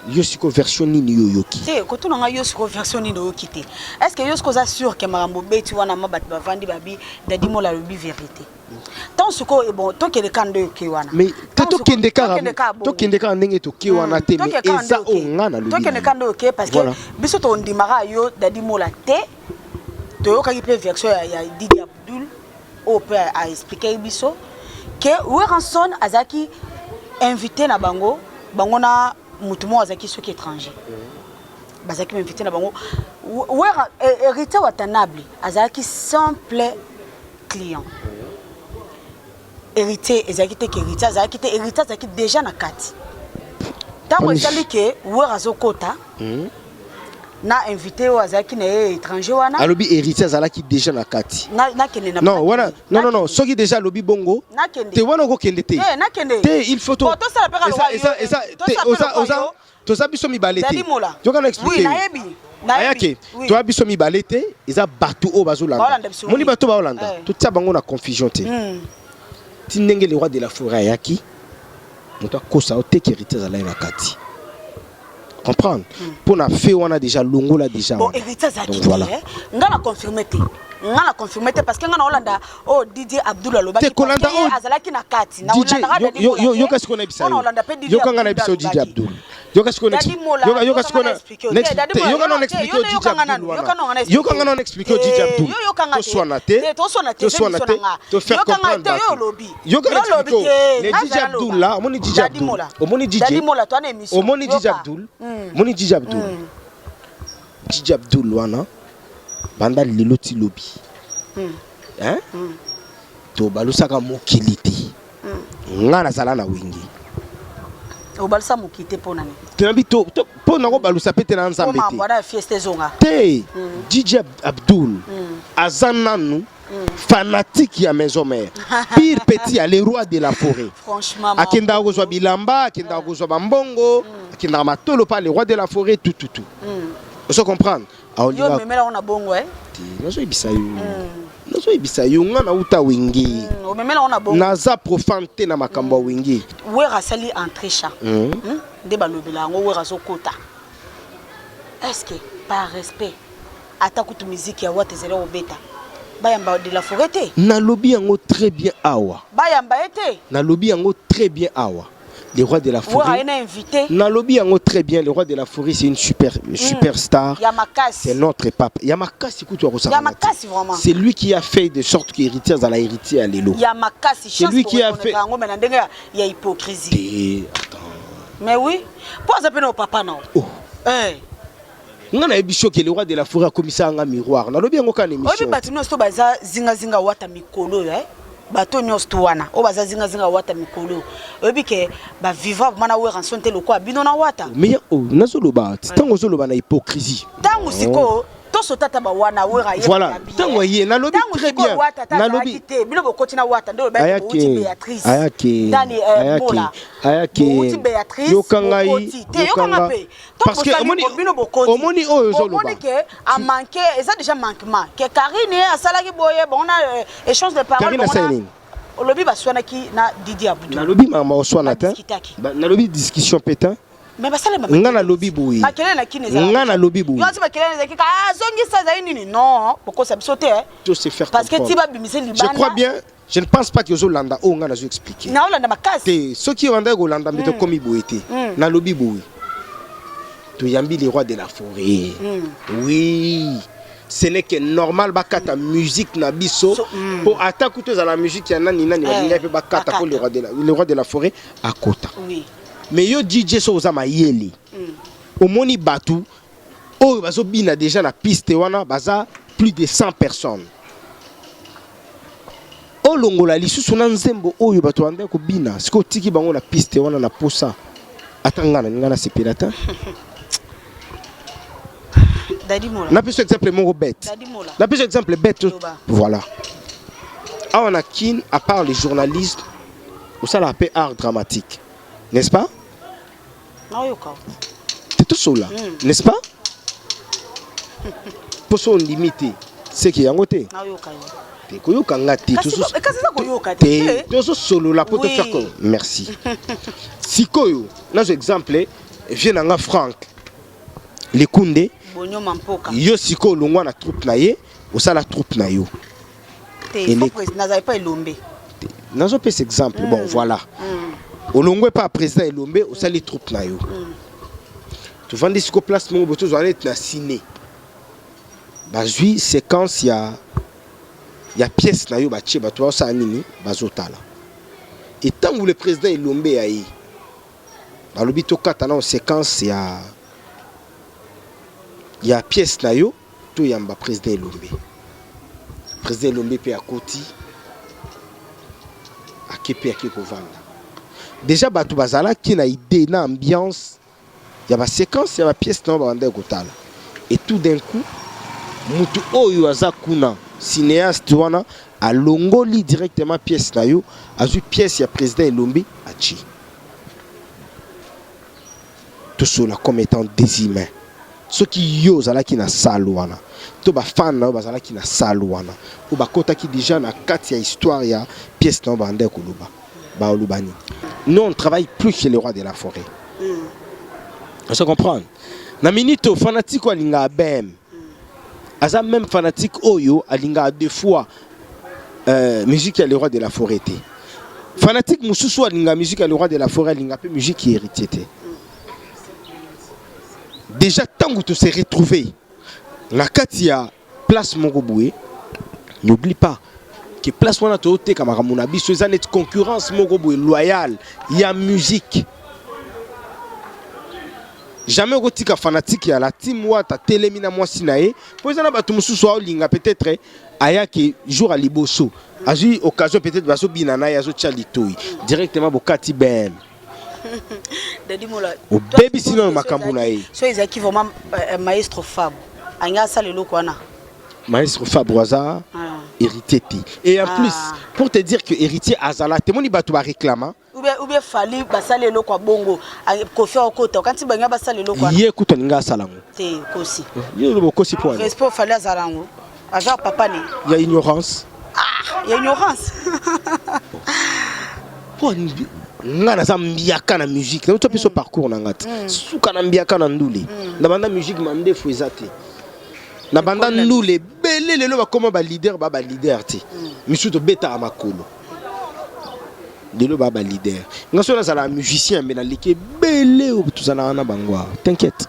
Yo sikoyo, version nini yo oyoki? Te, kotuna ngai yo sikoyo version nini oyoki te. Est ce que yo sikoyo oza sûr ke makambo obeti wana, ma bato bavandi babi Dadi Mola alobi vérité? Ntango sikoyo, bon, tokende ka nde oke wana. Mais te, tokende kaka, tokende kaka ndenge toke wana te, mais eza oyo nga nalobi. Tokende ka nde oke, parce que biso tondimaka yo Dadi Mola te. Toyokaki mpe version ya Didi Abdul oyo mpe aexpliquaki biso ke Werrason azalaki invité na bango, bango na motu moko azalaki soki étranger, bazalaki invité na bango. Wera, Héritier Watanabe azalaki simple client. Héritier ezalaki te ke héritier azalaki te, héritier azalaki déjà na kati. Ntango esali ke Wera azokota na invité oyo azalaki na ye étranger wana. Alobi héritier azalaki déjà na kati. Nakende na Non, wana non, non, non, soki déjà alobi bongo te, wana okokende te. Te, il faut to eza te, oza toza biso mibale te. Yoka na expliquer ayake, toza biso mibale te, eza bato oyo bazolanda. Moni bato baolanda, totia bango na confusion te. Ti ndenge le roi de la forêt ayaki, moto akosa oteki héritier azalaki na kati, comprendre mpo na fe wana déjà longola déjà. Bon, héritier azalaki te, nga na confirme te, nga na confirme te, parce que nga na olanda oyo Didier Abdul alobaki. Te, kolanda oyo azalaki na kati. Yoka sikoyo nayebisa yo, yoka nga nayebisa yo Didier Abdul, yoka sikoyo, yoka sikoyo, yoka na explique yo DJ Abdul wana, yoka nga na explique yo DJ Abdul. Toswana te, toswana te, to faire comprendre bato. Yoka na explique yo le DJ Abdul là. Omoni DJ Abdul, omoni DJ, omoni DJ Abdul, omoni DJ Abdul, DJ Abdul wana, banda lelo ti lobi, hein, to balusaka mokili te. Nga nazala na Wenge. Obalusa mokili te mpo nani? Tonabi to mpo nakobalusa mpe te na Nzambe te. Te, DJ Abdul aza nanu fanatique ya Maison Mère, pire petit ya le roi de la forêt. Akendaka kozwa bilamba, akendaka kozwa bambongo, akendaka matolo pa le roi de la forêt, tututu. Ozo comprendre? Yo omemela ngo na bongo, eh? Te, nazoyebisa yo, nazoyebisa yo, nga nauta Wenge. Omemela ngo na bongo. Naza profane te na makambo ya Wenge. Wera asali entrechat. Nde balobela yango, Wera azokota. Est ce que par respect, ata kutu musique ya Wata ezali kobeta, bayamba de la forêt te? Nalobi yango très bien awa. Bayamba ye te. Nalobi yango très bien awa, le roi de la Wera forêt ye na invité. Nalobi yango très bien, le roi de la forêt, c'est une super superstar. Ya makasi. C'est notre papa ya makasi kutu ya Ya kosakana te. makasi vraiment. C'est lui qui a fait de sorte que héritier azala héritier ya lelo. Ya makasi. C'est lui qui a fait yango, mais na ndenge ya hypocrisie. Te, attends. Mais oui, mpo aza mpe na papa na Oh. Eh. Nga nayebi soki le roi de la forêt akomisa nga miroir. Nalobi yango kaka na Oyebi, émission. bato nyonso to baza zingazinga Wata mikolo oyo, eh? Bato nyonso to wana oyo baza zingazinga Wata mikolo oyo, oyebi ke bavivra vraiment na Werrason te lokola bino na Wata. Mais oh, nazoloba ntango ozoloba na hypocrisie. Ntango sikoyo tosota ata bawana, Wera ye. Voilà, ntango ye nalobi très bien. Nalobi te, bino bokoti na Wata nde olobaki bouti Ayake. Béatrice. Ayake. Nani, Ayake. Mola. Ayake. Bouti Béatrice. Yoka ngai. Bokoti te, yokanga Yokanga. mpe. Parce que omoni bino bokoti. Omoni oyo ozoloba. Omoni ke amanke, eza déjà manquement ke Karine asalaki boye bango na échange de parole. Karine Bango asali nini? Olobi baswanaki na Didi Abdou. Nalobi makambo oswana te. Badiskitaki. Nalobi discussion mpe te. Mais basalema. Nga nalobi boye. Makelele na kini ezalaka. Nga nalobi boye. Yo ati makelele ezalaki ka azongisa ezali nini? Non, bokosa biso te, eh. To se faire Parce que ti comprendre. babimise Je libanda. crois bien, je ne pense pas que ozolanda oyo nga nazo expliquer. Naolanda makasi. Te, soki obandaki kolanda mbe, tokomi boye te. Nalobi boye, toyambi le roi de la forêt. Oui, ce n'est que normal bakata musique na biso, mpo ata kutu ezala musique ya nani nani, balingaki mpe bakata mpo le roi de la forêt akota. Mais yo DJ, so oza mayele, omoni bato oyo bazobina déjà na piste wana, baza plus de 100 personnes, olongola lisusu na nzembo oyo bato bandaki kobina, sikoyo otiki bango na piste wana na posa, ata nga na ninga nasepela te. Dadi Mola. Napesa exemple moko bête. Dadi Mola. Napesa exemple bête. Loba. Voilà, awa na Kin, à part les journalistes, osalaka mpe art dramatique, n'est-ce pas? Naoyoka. Te, tosola, n'est-ce pas? Mpo so ondimi te, seke yango te. Naoyoka yo. Te, koyoka nga te. Kasi kasi eza koyoka te. Te, tozosolola mpo tofaire ko merci. Sikoyo nazwa exemple, vie na nga Frank Lekunde. Bonyoma mpoka. Yo sikoyo olongwa na troupe na ye, osala troupe na yo. Te, faut président nazali pa Elombe. Nazopesa exemple. Bon, voilà, olongwe pa président Elombe, osali troupe na yo. Tovandi siko place moko boye, tozwa neti na ciné, bazwi séquence ya pièce na yo, batie bato bazosala nini, bazotala. Et ntango le président Elombe ya ye balobi tokata nao séquence ya pièce na yo, toyamba président Elombe. Président Elombe mpe akoti, ake mpe ake kovanda. Déjà bato bazalaki na idée na ambiance ya baséquence ya bapièce na yo, babandaki kotala. Et tout d'un coup, mutu oyo aza kuna, cinéaste wana, alongoli directement pièce na yo, azwi pièce ya président Elombe atie. Tosola comme étant des humains, soki yo ozalaki na salle wana to bafan na yo bazalaki na salle wana, oyo bakotaki déjà na kati ya histoire ya pièce na yo, bandaki koloba, baoloba nini? Nous, on ne travaille plus chez le roi de la forêt. On se comprendre? Na minute oyo, fanatique oyo alingaka bem aza même fanatique oyo alingaka deux fois musique ya le roi de la forêt te. Fanatique mosusu oyo alingaka musique ya le roi de la forêt, alingaka mpe musique ya héritier te. Déjà ntango to se retrouver na kati ya place moko boye, n'oublie pas que place wana tozoteka makambo na biso, eza neti concurrence moko boye loyale ya musique. Jamais okotika fanatique ya la team Wata telemi na mwasi na ye, mpo eza na bato mosusu aolinga, peut-être ayaki jour ya liboso, azwi occasion, peut-être bazobina na ye, azotia litoi directement, bokati bm. Dadi Mola, Obebisi nano makambo na ye. So ezalaki vraiment maestro Fab angi asala eloko wana. Maestro Fabro aza Ah. héritier te. Et en Ah. plus, pour te dire que héritier azala te, moni bato baréclama. Ou bien Fally basala eloko ya bongo, Kofi akota okanisi bangi basala eloko wana. Ye kutu alingi asala yango. Te, kosi. Ye oloba okosi po ani? Respect, Fally azala yango, aza papa ne. Ya ignorance. Ya ignorance. Po ani? Nga naza mbiaka na musique, nauti biso parcours na nga te, suka na mbiaka na ndule, na banda musique mandefu eza te, na banda ndule ebele. Lelo bakóma baleader, ba baleader te, misusu tobetaka makolo, lelo ba baleader. Nga so nazala musicien, me naleki ebele oyo tozalaka na bango awa. T'inquiète,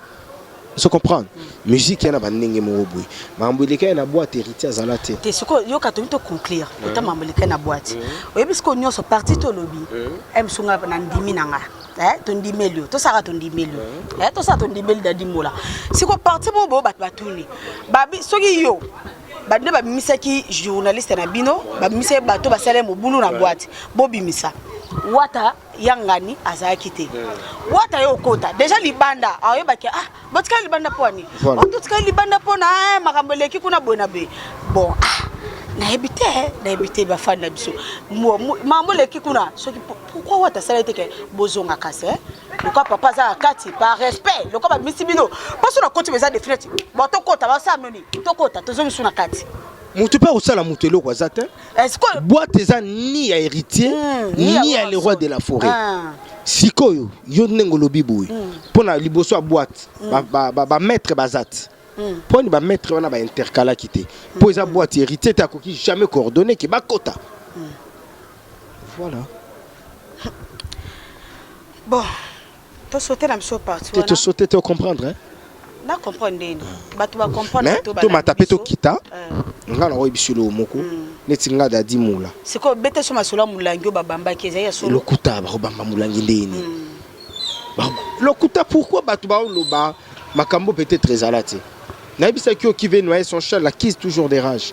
so comprendre musique ya na bandenge moko boye. Makambo eleka ye na boîte, héritier azala te. Te, sikoyo yoka, tomi toconclure kota makambo eleka na boîte. Oyebi sikoyo nyonso parti tolobi mosunga na ndimi na nga. Tondimeli yo, tosaka tondimeli yo, tosaka tondimeli Dadi Mola. Sikoyo parti moko boyo, bato batuni babi soki yo bande babimisaki journaliste na bino, babimisaki bato basala mobulu na boîte, bobimisa Wata yangani azalaki te. Wata ye okota déjà libanda, ayebaki ah, botikali libanda mpo ani? Voilà. Totikali libanda mpo na makambo eleki kuna boye na boye. Bon, ah, nayebi te, nayebi te. Bafani na biso, makambo eleki kuna soki pourquoi Wata asala ete ke bozonga kasi, eh? Lokola papa aza na kati, par respect, lokola babimisi bino mposo na koti, eza définiti. Bon, tokota, basala noni, tokota, tozongi su na kati. Motu mpe akosala moto eloko aza te. Est-ce Boîte eza ni ya héritier ni ya ni ya le roi de la forêt. Ah. Sikoyo yo ndenge olobi boye, mpo na liboso ya boîte bamaître baza te. Mpo ni bamaître wana baintercalaki te? Mpo eza boîte héritier te, akoki jamais coordonner ke bakota. Voilà. Bon, tosaute na biso parti te wana. Tosaute te, ocomprendre, hein? Na comprendre ndeni bato bacomprendre. Mais tomata mpe tokita. Nga na oyebi eloko moko neti nga Dadi Mola. Sikoyo beta so masolo ya molangi oyo babambaki, ezali ya solo? Lokuta. Bakobamba molangi ndeni? Lokuta. Pourquoi bato baoloba makambo peut-être ezala te? Nayebisaki yo, qui veut noyer son chat l'accuse toujours de rage.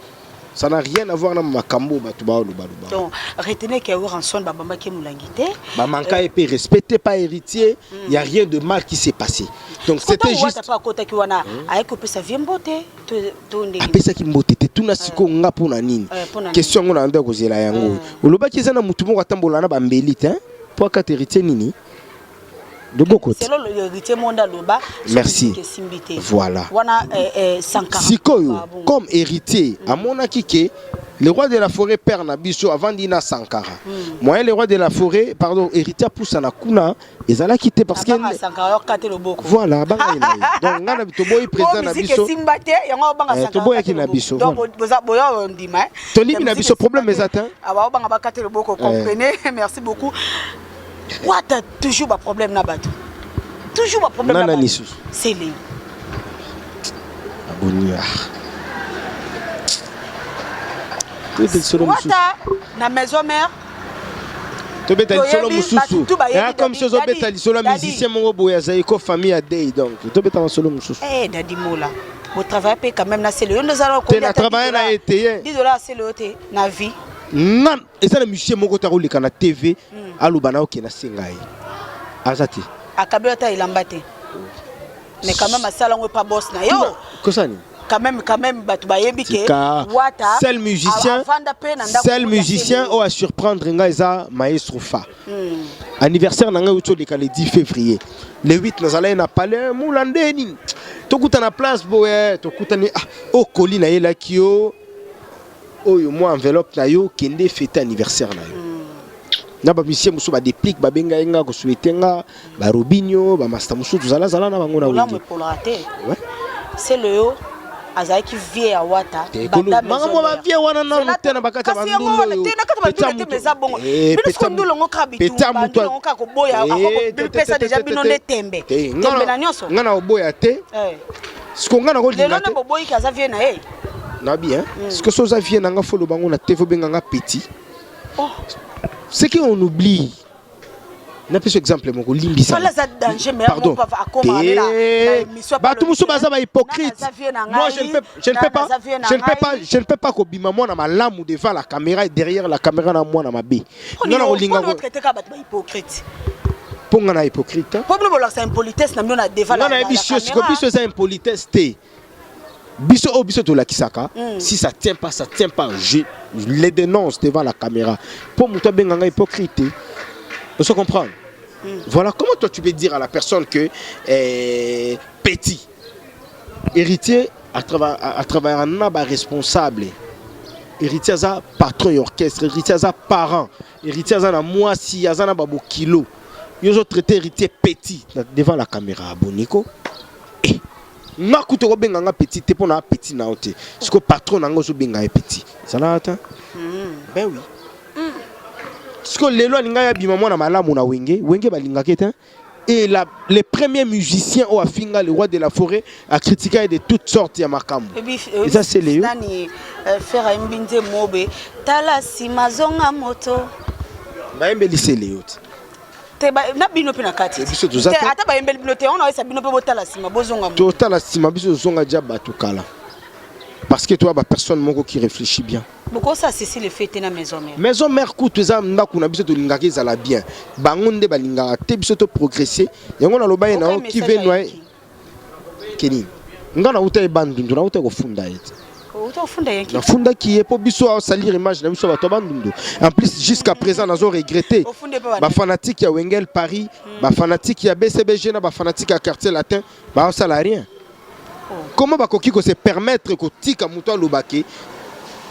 Ça n'a rien à voir na makambo bato baoloba loba. Donc retenez ke Werrason babambaki molangi te. Bamanka ye mpe respecté pas héritier. Il y a rien de mal qui s'est passé, donc c'était juste Wata mpe akotaki wana, ayaki kopesa vie mbote to ndenge? Apesaki mbote te. Tuna sikoyo nga mpo na nini? Mpo na nini? Question yango na nde kozela yango. Olobaki eza na motu moko atambola na bambeli te mpo akata héritier nini loboko te. Selon héritier monde aloba soki Merci. musique esimbi te. Voilà. Wana 140. Sikoyo comme héritier amonaki ke le roi de la forêt, père na biso, avandi na Sankara, moyen le roi de la forêt, pardon, héritier apusana kuna ezalaki te parce que Abanga Sankara okate loboko. Voilà, abanga ye na ye. Donc nga na toboyi président na musique biso. Esimba te, yango obanga Sankara Toboyaki okate na loboko. biso, Donc voilà. boza boya ondima, eh. Tolibi na Ya musique biso, problème esimba eza te. te. Ah, baobanga bakate loboko. Comprenez, merci beaucoup. Wata toujours baproblème na bato, toujours baproblème na Nana bato. lisusu. C'est Léo. Aboni, ah. Tobeta lisolo mosusu. Wata na maison mère. Tobeta lisolo Toyebi, mosusu. bato tu bayebi. Comme Dadi, si ozobeta Dadi, lisolo ya Dadi. musicien moko boye azali ko famille ya dei. Donc tobeta masolo mosusu. Eh, Dadi Mola, botravaille mpe quand même na Sele, yo nde ozala. Te, na travaille na ye te ye. 10 $ Sele oyo te na vie. Nga eza na musicien moko ta koleka na TV, aloba na okende asenga ye, aza te. Akabi ata elamba te, mais quand même asala yango epa boss na yo. Kosani. Quand même bato bayebi ke Tika. Wata Seul musicien, avanda mpe na ndako seul moko ya musicien Sele. oyo asurprendre ngai eza maestro Fa. Anniversaire na ngai euti oleka le 10 février, le 8 nazalaki na palais. Mula nde nini, tokuta na place boye, tokutani. Ah, okoli nayelaki yo oyo mwa enveloppe na yo, kende fête anniversaire na yo. Na bamusicien mosusu badeplique babenga ye nga kosouhaiter nga, barobinio, bamasta mosusu tozalazala na bango na Bolamu wenge. epolaka te. Ouais. Sele oyo azalaki vie ya Wata. Makambo bavie wana nanu te na bakati ya bandulu oyo. Te, na kati ya bandulu te, mais eza bongo. Bino siko ndulu yango kaka bitumba, ndulu yango kaka koboya, akopesa deja bino nde tembe tembe na nyonso. Nga na oboya te. Siko nga na Lelo kolinga nde te. boboyiki aza vie na ye. Na bien, siko so oza vie na nga, fo loba ngo na te, fo benga nga petit. Oh. Ce que on oublie, napesa exemple moko, limbisa. Fala aza danger, mais Pardon. akoma Bato mosusu baza bahypocrite. Moi, je ne peux pas, je ne peux pas kobima mwana malamu devant la caméra et derrière la caméra na mwana mabe. Nga na kolinga traité kaka bato bahypocrite. Mpo nga na hypocrite. Mpo bino bolakisa impolitesse na bino na devant la Nga nayebi siko biso eza impolitesse te. Biso oyo biso tolakisaka, si ça tient pas, ça tient pas. Je les dénonce devant la caméra. Mpo moto abenga nga hypocrite te. Ozo comprendre? Voilà comment toi tu peux dire à la personne que eh, petit héritier à travers à travers na ba responsable héritier aza patron ya orchestre, héritier aza parent, héritier aza na mwasi, aza na babokilo. Yo ozo traiter héritier petit devant la caméra boniko. Eh, nga kutu okobenga nga petit te mpo na petit na yo te. Siko patron na nga ozobenga ye petit. Ezalaka ta? Ben oui. Siko lelo alinga ya bima mwana malamu na Wenge, Wenge balingaka te. Et la, les premiers musiciens oyo afinga le roi de la forêt a critiqué de toutes sortes ya makambo. Eza sele yo. Nani frère ayembi nzembo obe tala nsima zonga moto. Bayembeli sele yo te. Te na bino mpe na kati. Biso toza te. Ata bayembeli bino te, wana oyesa bino mpe botala nsima bozonga moto. Totala nsima biso tozonga dia bato kala. Parce que toi ba personne moko qui réfléchit bien. Bokosa ceci le fait na maison mère. Maison mère kutu eza ndako na biso tolingaka ezala bien. Bango nde balingaka te biso to progresser. Yango naloba ye na yo qui veut noyer Kenny. Nga na uta ebandundu na uta kofunda ye. Nafundaki ye mpo biso asalir image na biso bato ya bandundu. En plus jusqu'à présent nazo regretter. Ba fanatique ya Wengel Paris, ba fanatique ya BCBG na ba fanatique ya quartier latin, ba osala rien. Comment bakoki ko se permettre kotika moto aloba ke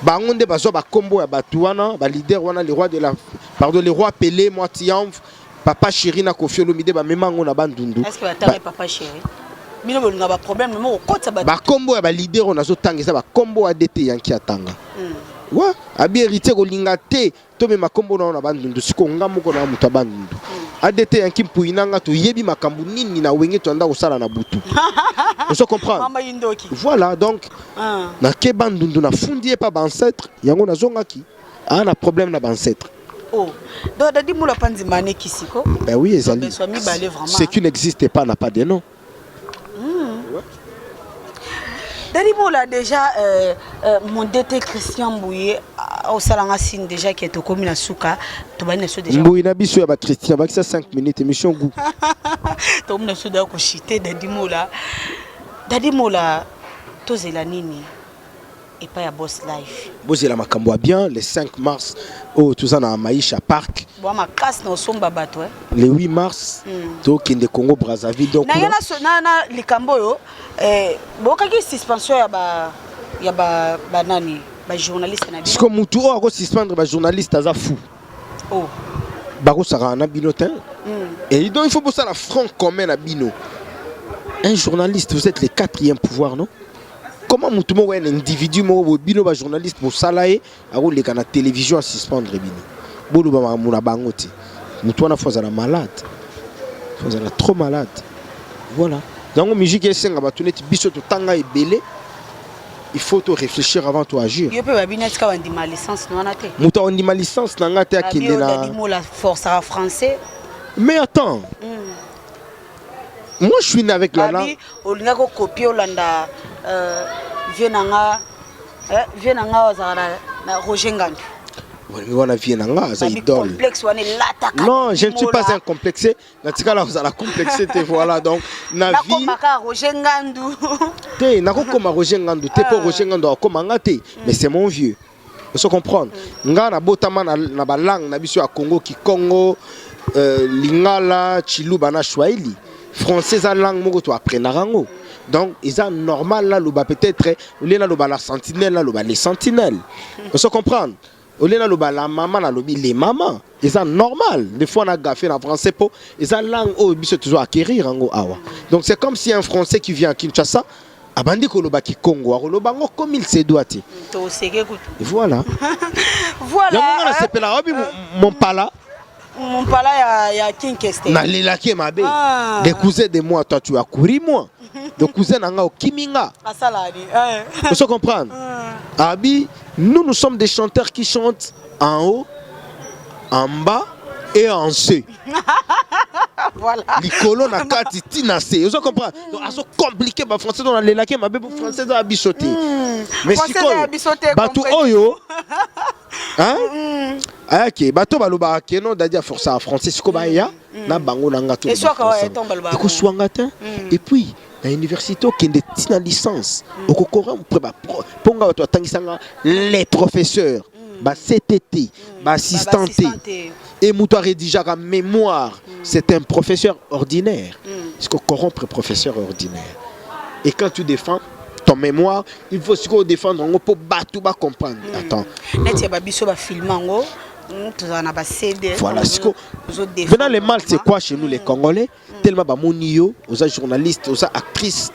bango nde bazwa bakombo ya bato wana ba leader wana le roi de la pardon le roi Pelé moi Tiamv papa chéri na Koffi Olomide bamema yango na bandundu. Est-ce que batanga papa chéri? Bino bolinga ba problème moko kotsa ba bakombo ya ba leader oyo nazotanga eza bakombo ADT Yanki atanga. Wa abi héritier kolinga te tomema kombo na yo na bandundu sikoyo nga moko na moto ya bandundu. ADT Yanki Mpuyi na nga toyebi makambo nini na wenge toanda kosala na butu. Ozo comprendre? Mama Yindoki. Voilà donc na ke bandundu na fundi ye pa ba ancêtre yango nazongaki a na problème na ba ancêtre. Oh. Donc Dadi Moula panzi mane kisiko. Ben oui ezali. Ce qui n'existe pas n'a pas de nom. Dadi Moula déjà mon DT Christian Mbouye osalanga signe déjà que tokomi na suka tobandi na so déjà. Mbouye na biso ya ba Christian bakisa 5 minutes émission goût. Tokomi na so da ko chiter Dadi Moula. Dadi Moula tozela nini epai ya Boss Life. Bozela makambo ya bien le 5 mars oyo toza na Maisha Park. Bwa makasi na osomba bato eh. Le 8 mars tokende Congo Brazzaville donc na na na likambo oyo bokaki suspension ya ba ya ba banani ba journaliste na bino. Siko mutu oyo ako suspendre ba journaliste aza fou. Oh. Bakosaka na bino te. Et donc il faut bosala front commun na bino. Un journaliste, vous êtes le quatrième pouvoir, non? Comment mutu moko un individu moko boye bino ba journaliste bosala ye akoleka na télévision a suspendre bino. Boloba makambo na bango te. Mutu wana faut azala malade. Faut azala trop malade. Voilà. Yango musique esenga bato neti biso totanga ebele. Il faut to réfléchir avant to agir. Yo pe babi neti ka bandima licence no wana te. Mutu andima licence na nga te akende na Dadi Mola force à français. Mais attends. Moi je suis né avec la langue. Olinga ko copier olanda vieux nanga vieux nanga ozala na Roger Ngandu. Wana vieux nanga aza idole. Complexe wana elataka. Non, je ne suis pas un complexé. Natikala kozala complexé te voilà donc na vie. Nakomaka Roger Ngandu. Te nakokoma Roger Ngandu te po Roger Ngandu akoma nga te mais c'est mon vieux. Ozo comprendre? Nga na botama na ba langue na biso ya Congo Kikongo Lingala, Tshiluba na Swahili. Français eza langue moko to apprenaka yango. Donc eza normal na loba peut-être au lieu na loba la sentinelle na loba les sentinelles. Ozo comprendre? Au lieu na loba la maman na lobi les mamans. Eza normal des fois na gaffer na français po eza langue oyo biso tozo acquérir yango awa. Donc c'est comme si un français qui vient à Kinshasa abandi koloba kikongo akoloba ngo comme il se doit te. Toseke kutu. Voilà. Voilà. Yango nga nasepela obi mompala. Mompala ya King Kester. Nalelaki mabe. Des cousins de moi toi tu as couru moi. De cousin na nga okimi nga. Asala ni. Ozo comprendre? Abi nous nous sommes des chanteurs qui chantent en haut, en bas et en C. Voilà. Likolo na kati ti na se. Ozo comprendre? Donc azo compliqué ba français dans lelaki mabe bo français za biso te. Mais Français sikoyo za biso te, bato compris. oyo Hein? Ayaki bato balobaka ke non, Dadi aforçaka français. Sikoyo baya na bango na nga to Eswaka oyo, ntango balobaka bongo. Ekoswanga te. Et puis na université, okende ntina licence, okocorrompre mpo nga bato batangisanga, les professeurs ba CTT, baassistant te. Ba-assistant te. Et moto arédigeaka mémoire, c'est un professeur ordinaire. Parce que corrompre professeur ordinaire, et quand tu défends ton mémoire, il faut sikoyo défendre yango mpo bato bacomprendre. Attends. Neti ya babiso bafilme yango, tozala na baCD. Voilà, siko maintenant le mal, c'est quoi chez nous les Congolais? Tellement bamoni yo oza journaliste, oza actrice,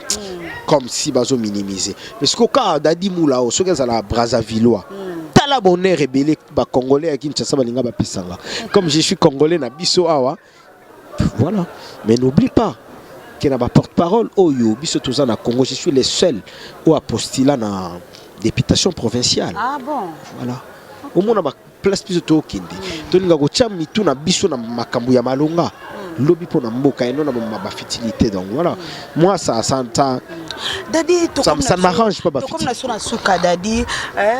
comme si bazo minimiser. Mais siko kaka Dadi Mula o soki azala Brazzavillois, tala bonheur ebele bacongolais ya Kinshasa balinga bapesanga. Comme je suis congolais na biso awa, voilà. Mais n'oublie pas ke na baporte-parole oyo biso toza na Congo, je suis le seul oyo apostula na députation provinciale. Ah bon? Voilà, omona baplace biso tokende, tolinga kotia mitu na biso na makambo ya malonga lobi mpo na mboka eno na bafutilité. Donc voilà, moi ça Dadi, ça ne m'arrange pas. Tokomi na so na suka. Dadi,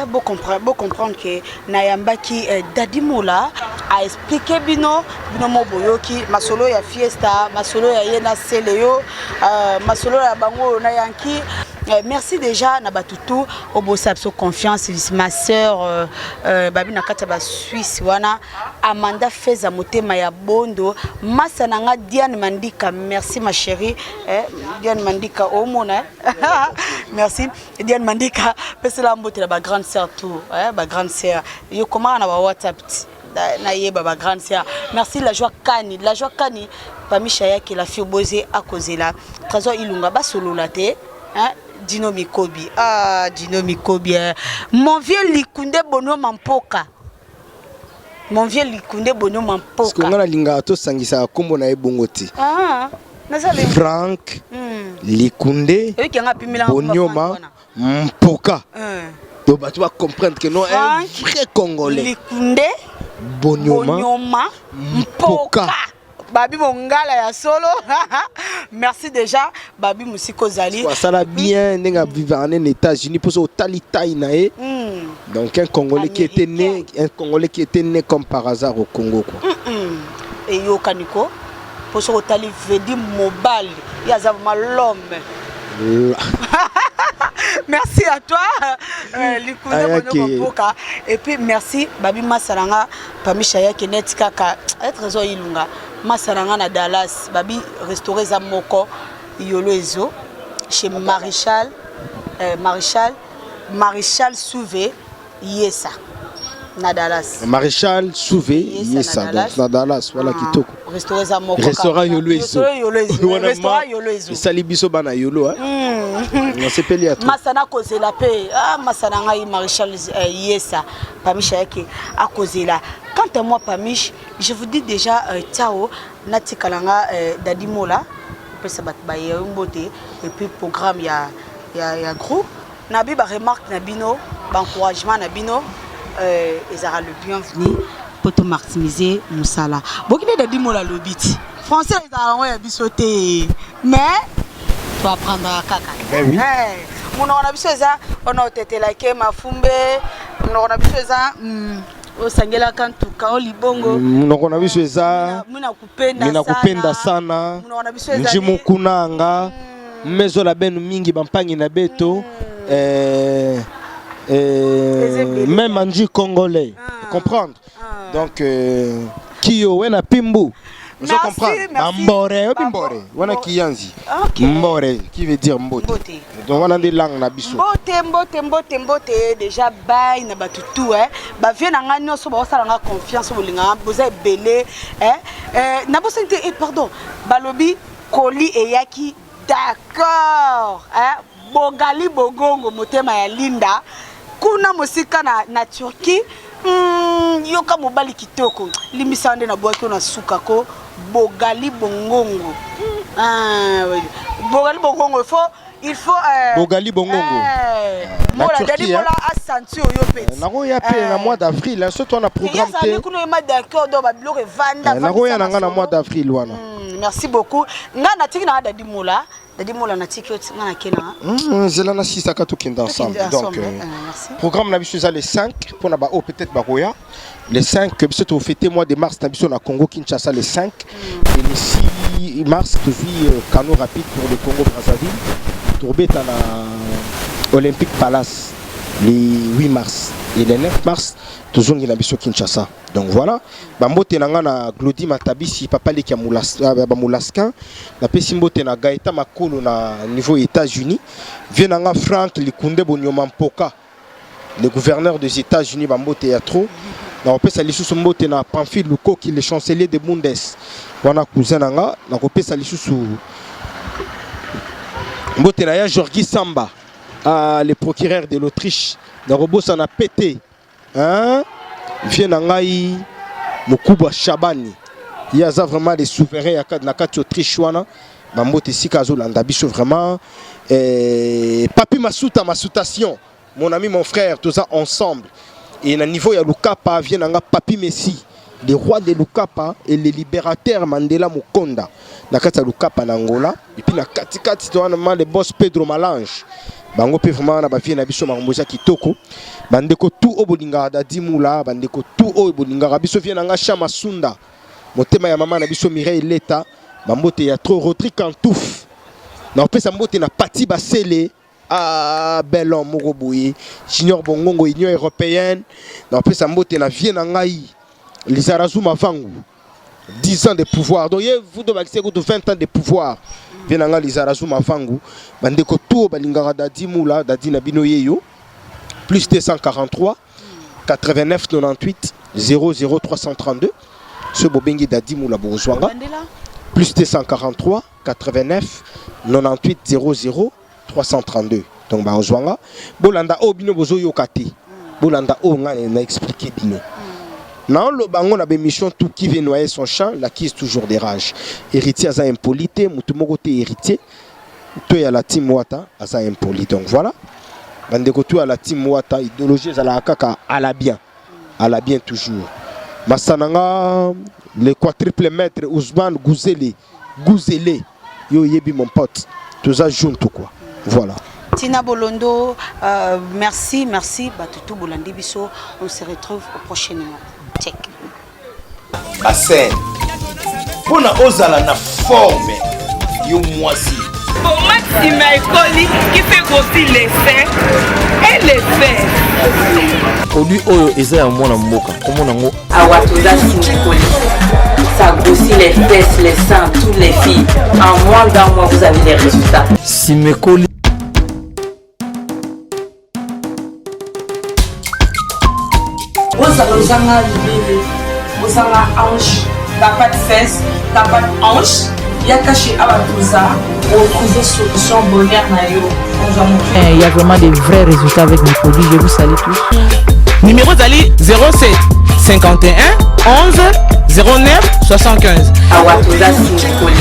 bocomprendre ke nayambaki Dadi Mola, aexpliquer bino, bino mo boyoki masolo ya fiesta, masolo ya ye na sele yo, masolo ya bango oyo na yanki. Merci déjà na bato tout obosa biso confiance. Ma sœur babi na kati ya basuisse wana, Amanda Feza, motema ya bondo, masa na nga Diane Mandika, merci ma chérie. Diane Mandika omona, eh? Merci Diane Mandika, pesela mbote na bagrande sœur tout, bagrande sœur yo komaka na ba WhatsApp nayeba bagrande sœur. Merci la joie kani, la joie kani pamisha yake la fille boze akozela Trésor Ilunga basolola te, hein? Dino Mikobi, ah Dino Mikobi, eh. Mon vieux Likunde Bono Mampoka, mon vieux Likunde Bono Mampoka. Nga nalingaka tosangisaka nkombo na ye bongo te. Ah, Frank Likunde Bonyoma Mpoka. Donc bato bacomprendre que non, un vrai Congolais. Likunde Bonyoma, Bonyoma Mpoka, babi mongala ya solo, merci déjà babi mosika ozali. Asala bien ndenge avivaka ne na États-Unis, mposo otali taille na ye. Donc un Congolais qui était né, un Congolais qui était né comme par hasard au Congo, quoi. Eyokani ko mpo soki otali vedi mobali ye aza vraiment l'homme. Merci à toi Likunde Bonoko Mpoka. Et puis merci babi masa na nga pamisha yake neti kaka Trésor Ilunga, masa na nga na Dallas, babi restauré eza moko yolo ezo chez Maréchal, Maréchal Souve Yesa na Dallas. Maréchal Souve Yesa, donc na Dallas, voilà. Ah, kitoko. Restaurant eza moko. Restaurant Yolo Ezo. Restaurant Yolo Ezo. Esali biso bana Yolo, nasepeli ya. Masa nakozela mpe, ah, masa na ngai Maréchal Yesa Pamisha yake akozela. Quant à moi Pamish, je vous dis déjà ciao. Natikala nga Dadi Mola, opesa bato baye mbote et puis programme ya groupe na bi, baremarque na bino, baencouragement na bino ezalaka le bienvenu mpo tomaximiser mosala. Boki nde Dadi Mola alobi ti français ezalaka yango ya biso te, mais toapprendra kaka. Ben oui. Monoko na biso eza ona otetelake mafumbe, monoko na biso eza osangelaka ntuka o libongo. Monoko na biso eza mina kupenda. Mina kupenda sana. Monoko na biso ezali njimukunanga mezola benu mingi bampangi na beto, même anji congolais comprendre. Donc kiyo wena pimbu ozo comprendre bambore, oyebi mbore wana kiyanzi. Mbore qui veut dire mbote. Mbote. Donc wana nde langue na biso. Mbote, mbote, mbote, mbote déjà bai na bato tout, bavie na ngai nyonso baosala nga confiance, bolingaka boza ebele, nabosani te. Pardon, balobi koli eyaki d'accord, bogali bogongo motema ya Linda kuna mosika na Turquie. Yoka mobali kitoko, limbisa nde nabwaki oyo na suka ko bogali bongongo. Ah, oui. Bogali bongongo, il faut Bogali bongongo. Na Mola Turquie, Dadi hein. Mola asanti oyo peti. Nakoya mpe na mois d'avril, hein, soki wana programme ezali te. Kuna oyema d'accord, donc babiloko evanda. Nakoya na nga na mois d'avril wana. Merci beaucoup. Nga natiki na nga Dadi Mola. Dadi Mola, natiki yo, nga nake na Nzela nasisaka, tokende ensemble. Donc programme na biso eza le 5 mpona baoyo peut-être bakoya le 5. Biso tofete mois de mars na biso na Congo Kinshasa le 5 et le 6 mars tozwi canot rapide pour le Congo Brazzaville. Tobeta na Olympique Palace le 8 mars et le 9 mars tozongi na biso Kinshasa. Donc voilà, bambote na nga na Glodi Matabisi, papa leki ya bamolaskin. Napesi mbote na Gaeta Makolo na niveau États-Unis, vie na nga Frank Likunde Bonyoma Mpoka, le gouverneur des États-Unis, bambote ya trop. Nakopesa lisusu mbote na Pamphile Lukoki, le chancelier de Bundes wana, cousin na nga. Nakopesa lisusu mbote na ya Georgi Samba, ah, le procureur de l'Autriche. Nakobosana pt, hein? Vie na ngai Mokubwa Shabani, ye aza vraiment le souverain ya na kati Autriche wana. Bambote esika azolanda biso vraiment. Papi Masuta, Masutation, mon ami, mon frère, toza ensemble. Et na niveau ya Lukapa, vie na nga Papi Messi, le roi de Lukapa et le libérateur Mandela Mokonda na kati ya Lukapa na Angola. Et puis na katikati to wana le boss Pedro Malange. Bango mpe vraiment na bavie na biso, makambo eza kitoko. Bandeko tu oyo bolingaka Dadi Mula, bandeko tu oyo bolingaka biso, vie na nga Chama Sunda, motema ya mama na biso Mireille Leta, bambote ya trop. Rodri Kantouf, na kopesa mbote na Pati Basele, ah, bel homme moko boye, Junior Bongongo, Union européenne. Na kopesa mbote na vie na ngai Lizarazu Mavangu, 10 ans de pouvoir, donc ye vudo bakisi kutu 20 ans de pouvoir. Vie na ngai Lizarazu Mavangu, bandeko tu oyo balingaka Dadi Mula, Dadi na bino yeyo, plus 243 89 98 00 332. So bobengi Dadi Mula, bozwanga. Plus 243 89 98 00 332. Donc bazwanga. Bolanda oyo bino bozoyoka te, bolanda oyo ngai na expliquer bino. Naoloba yango na bémission tout: qui veut noyer son champ l'accuse toujours de rage. Héritier aza impoli te, motu moko te. Héritier to ya la team Wata aza impoli. Donc voilà, bandeko to ya la team Wata, idéologie ezalaka kaka à la bien, à la bien toujours. Masana nga le quadruple maître Ousmane Gouzele, Gouzele, yo oyebi, mon pote, toza junto quoi, voilà. Tina Bolondo, merci, merci. Batutu bolandi biso. On se retrouve au prochain numéro. Check. Bassin mpona ozala na forme, yo mwasi. Pommade Simaekoli qui fait grossir les seins et les fesses. Produit oyo eza ya mwana mboka, komona yango. Awa toza Simekoli. Ça grossit les fesses, les seins, toutes les filles. En moins d'un mois, vous avez les résultats. Simekoli. Ozala ozanga libele, ozanga hanche, t'as pas de fesses, t'as pas de hanche, yaka chez awa toza retrouver solution bonheur na yo, ozwa motu. Il y a vraiment des vrais résultats avec mes produits. Je vous salue tous. Numéro ezali 07 51 11 09 75. Awa toza Simekoli.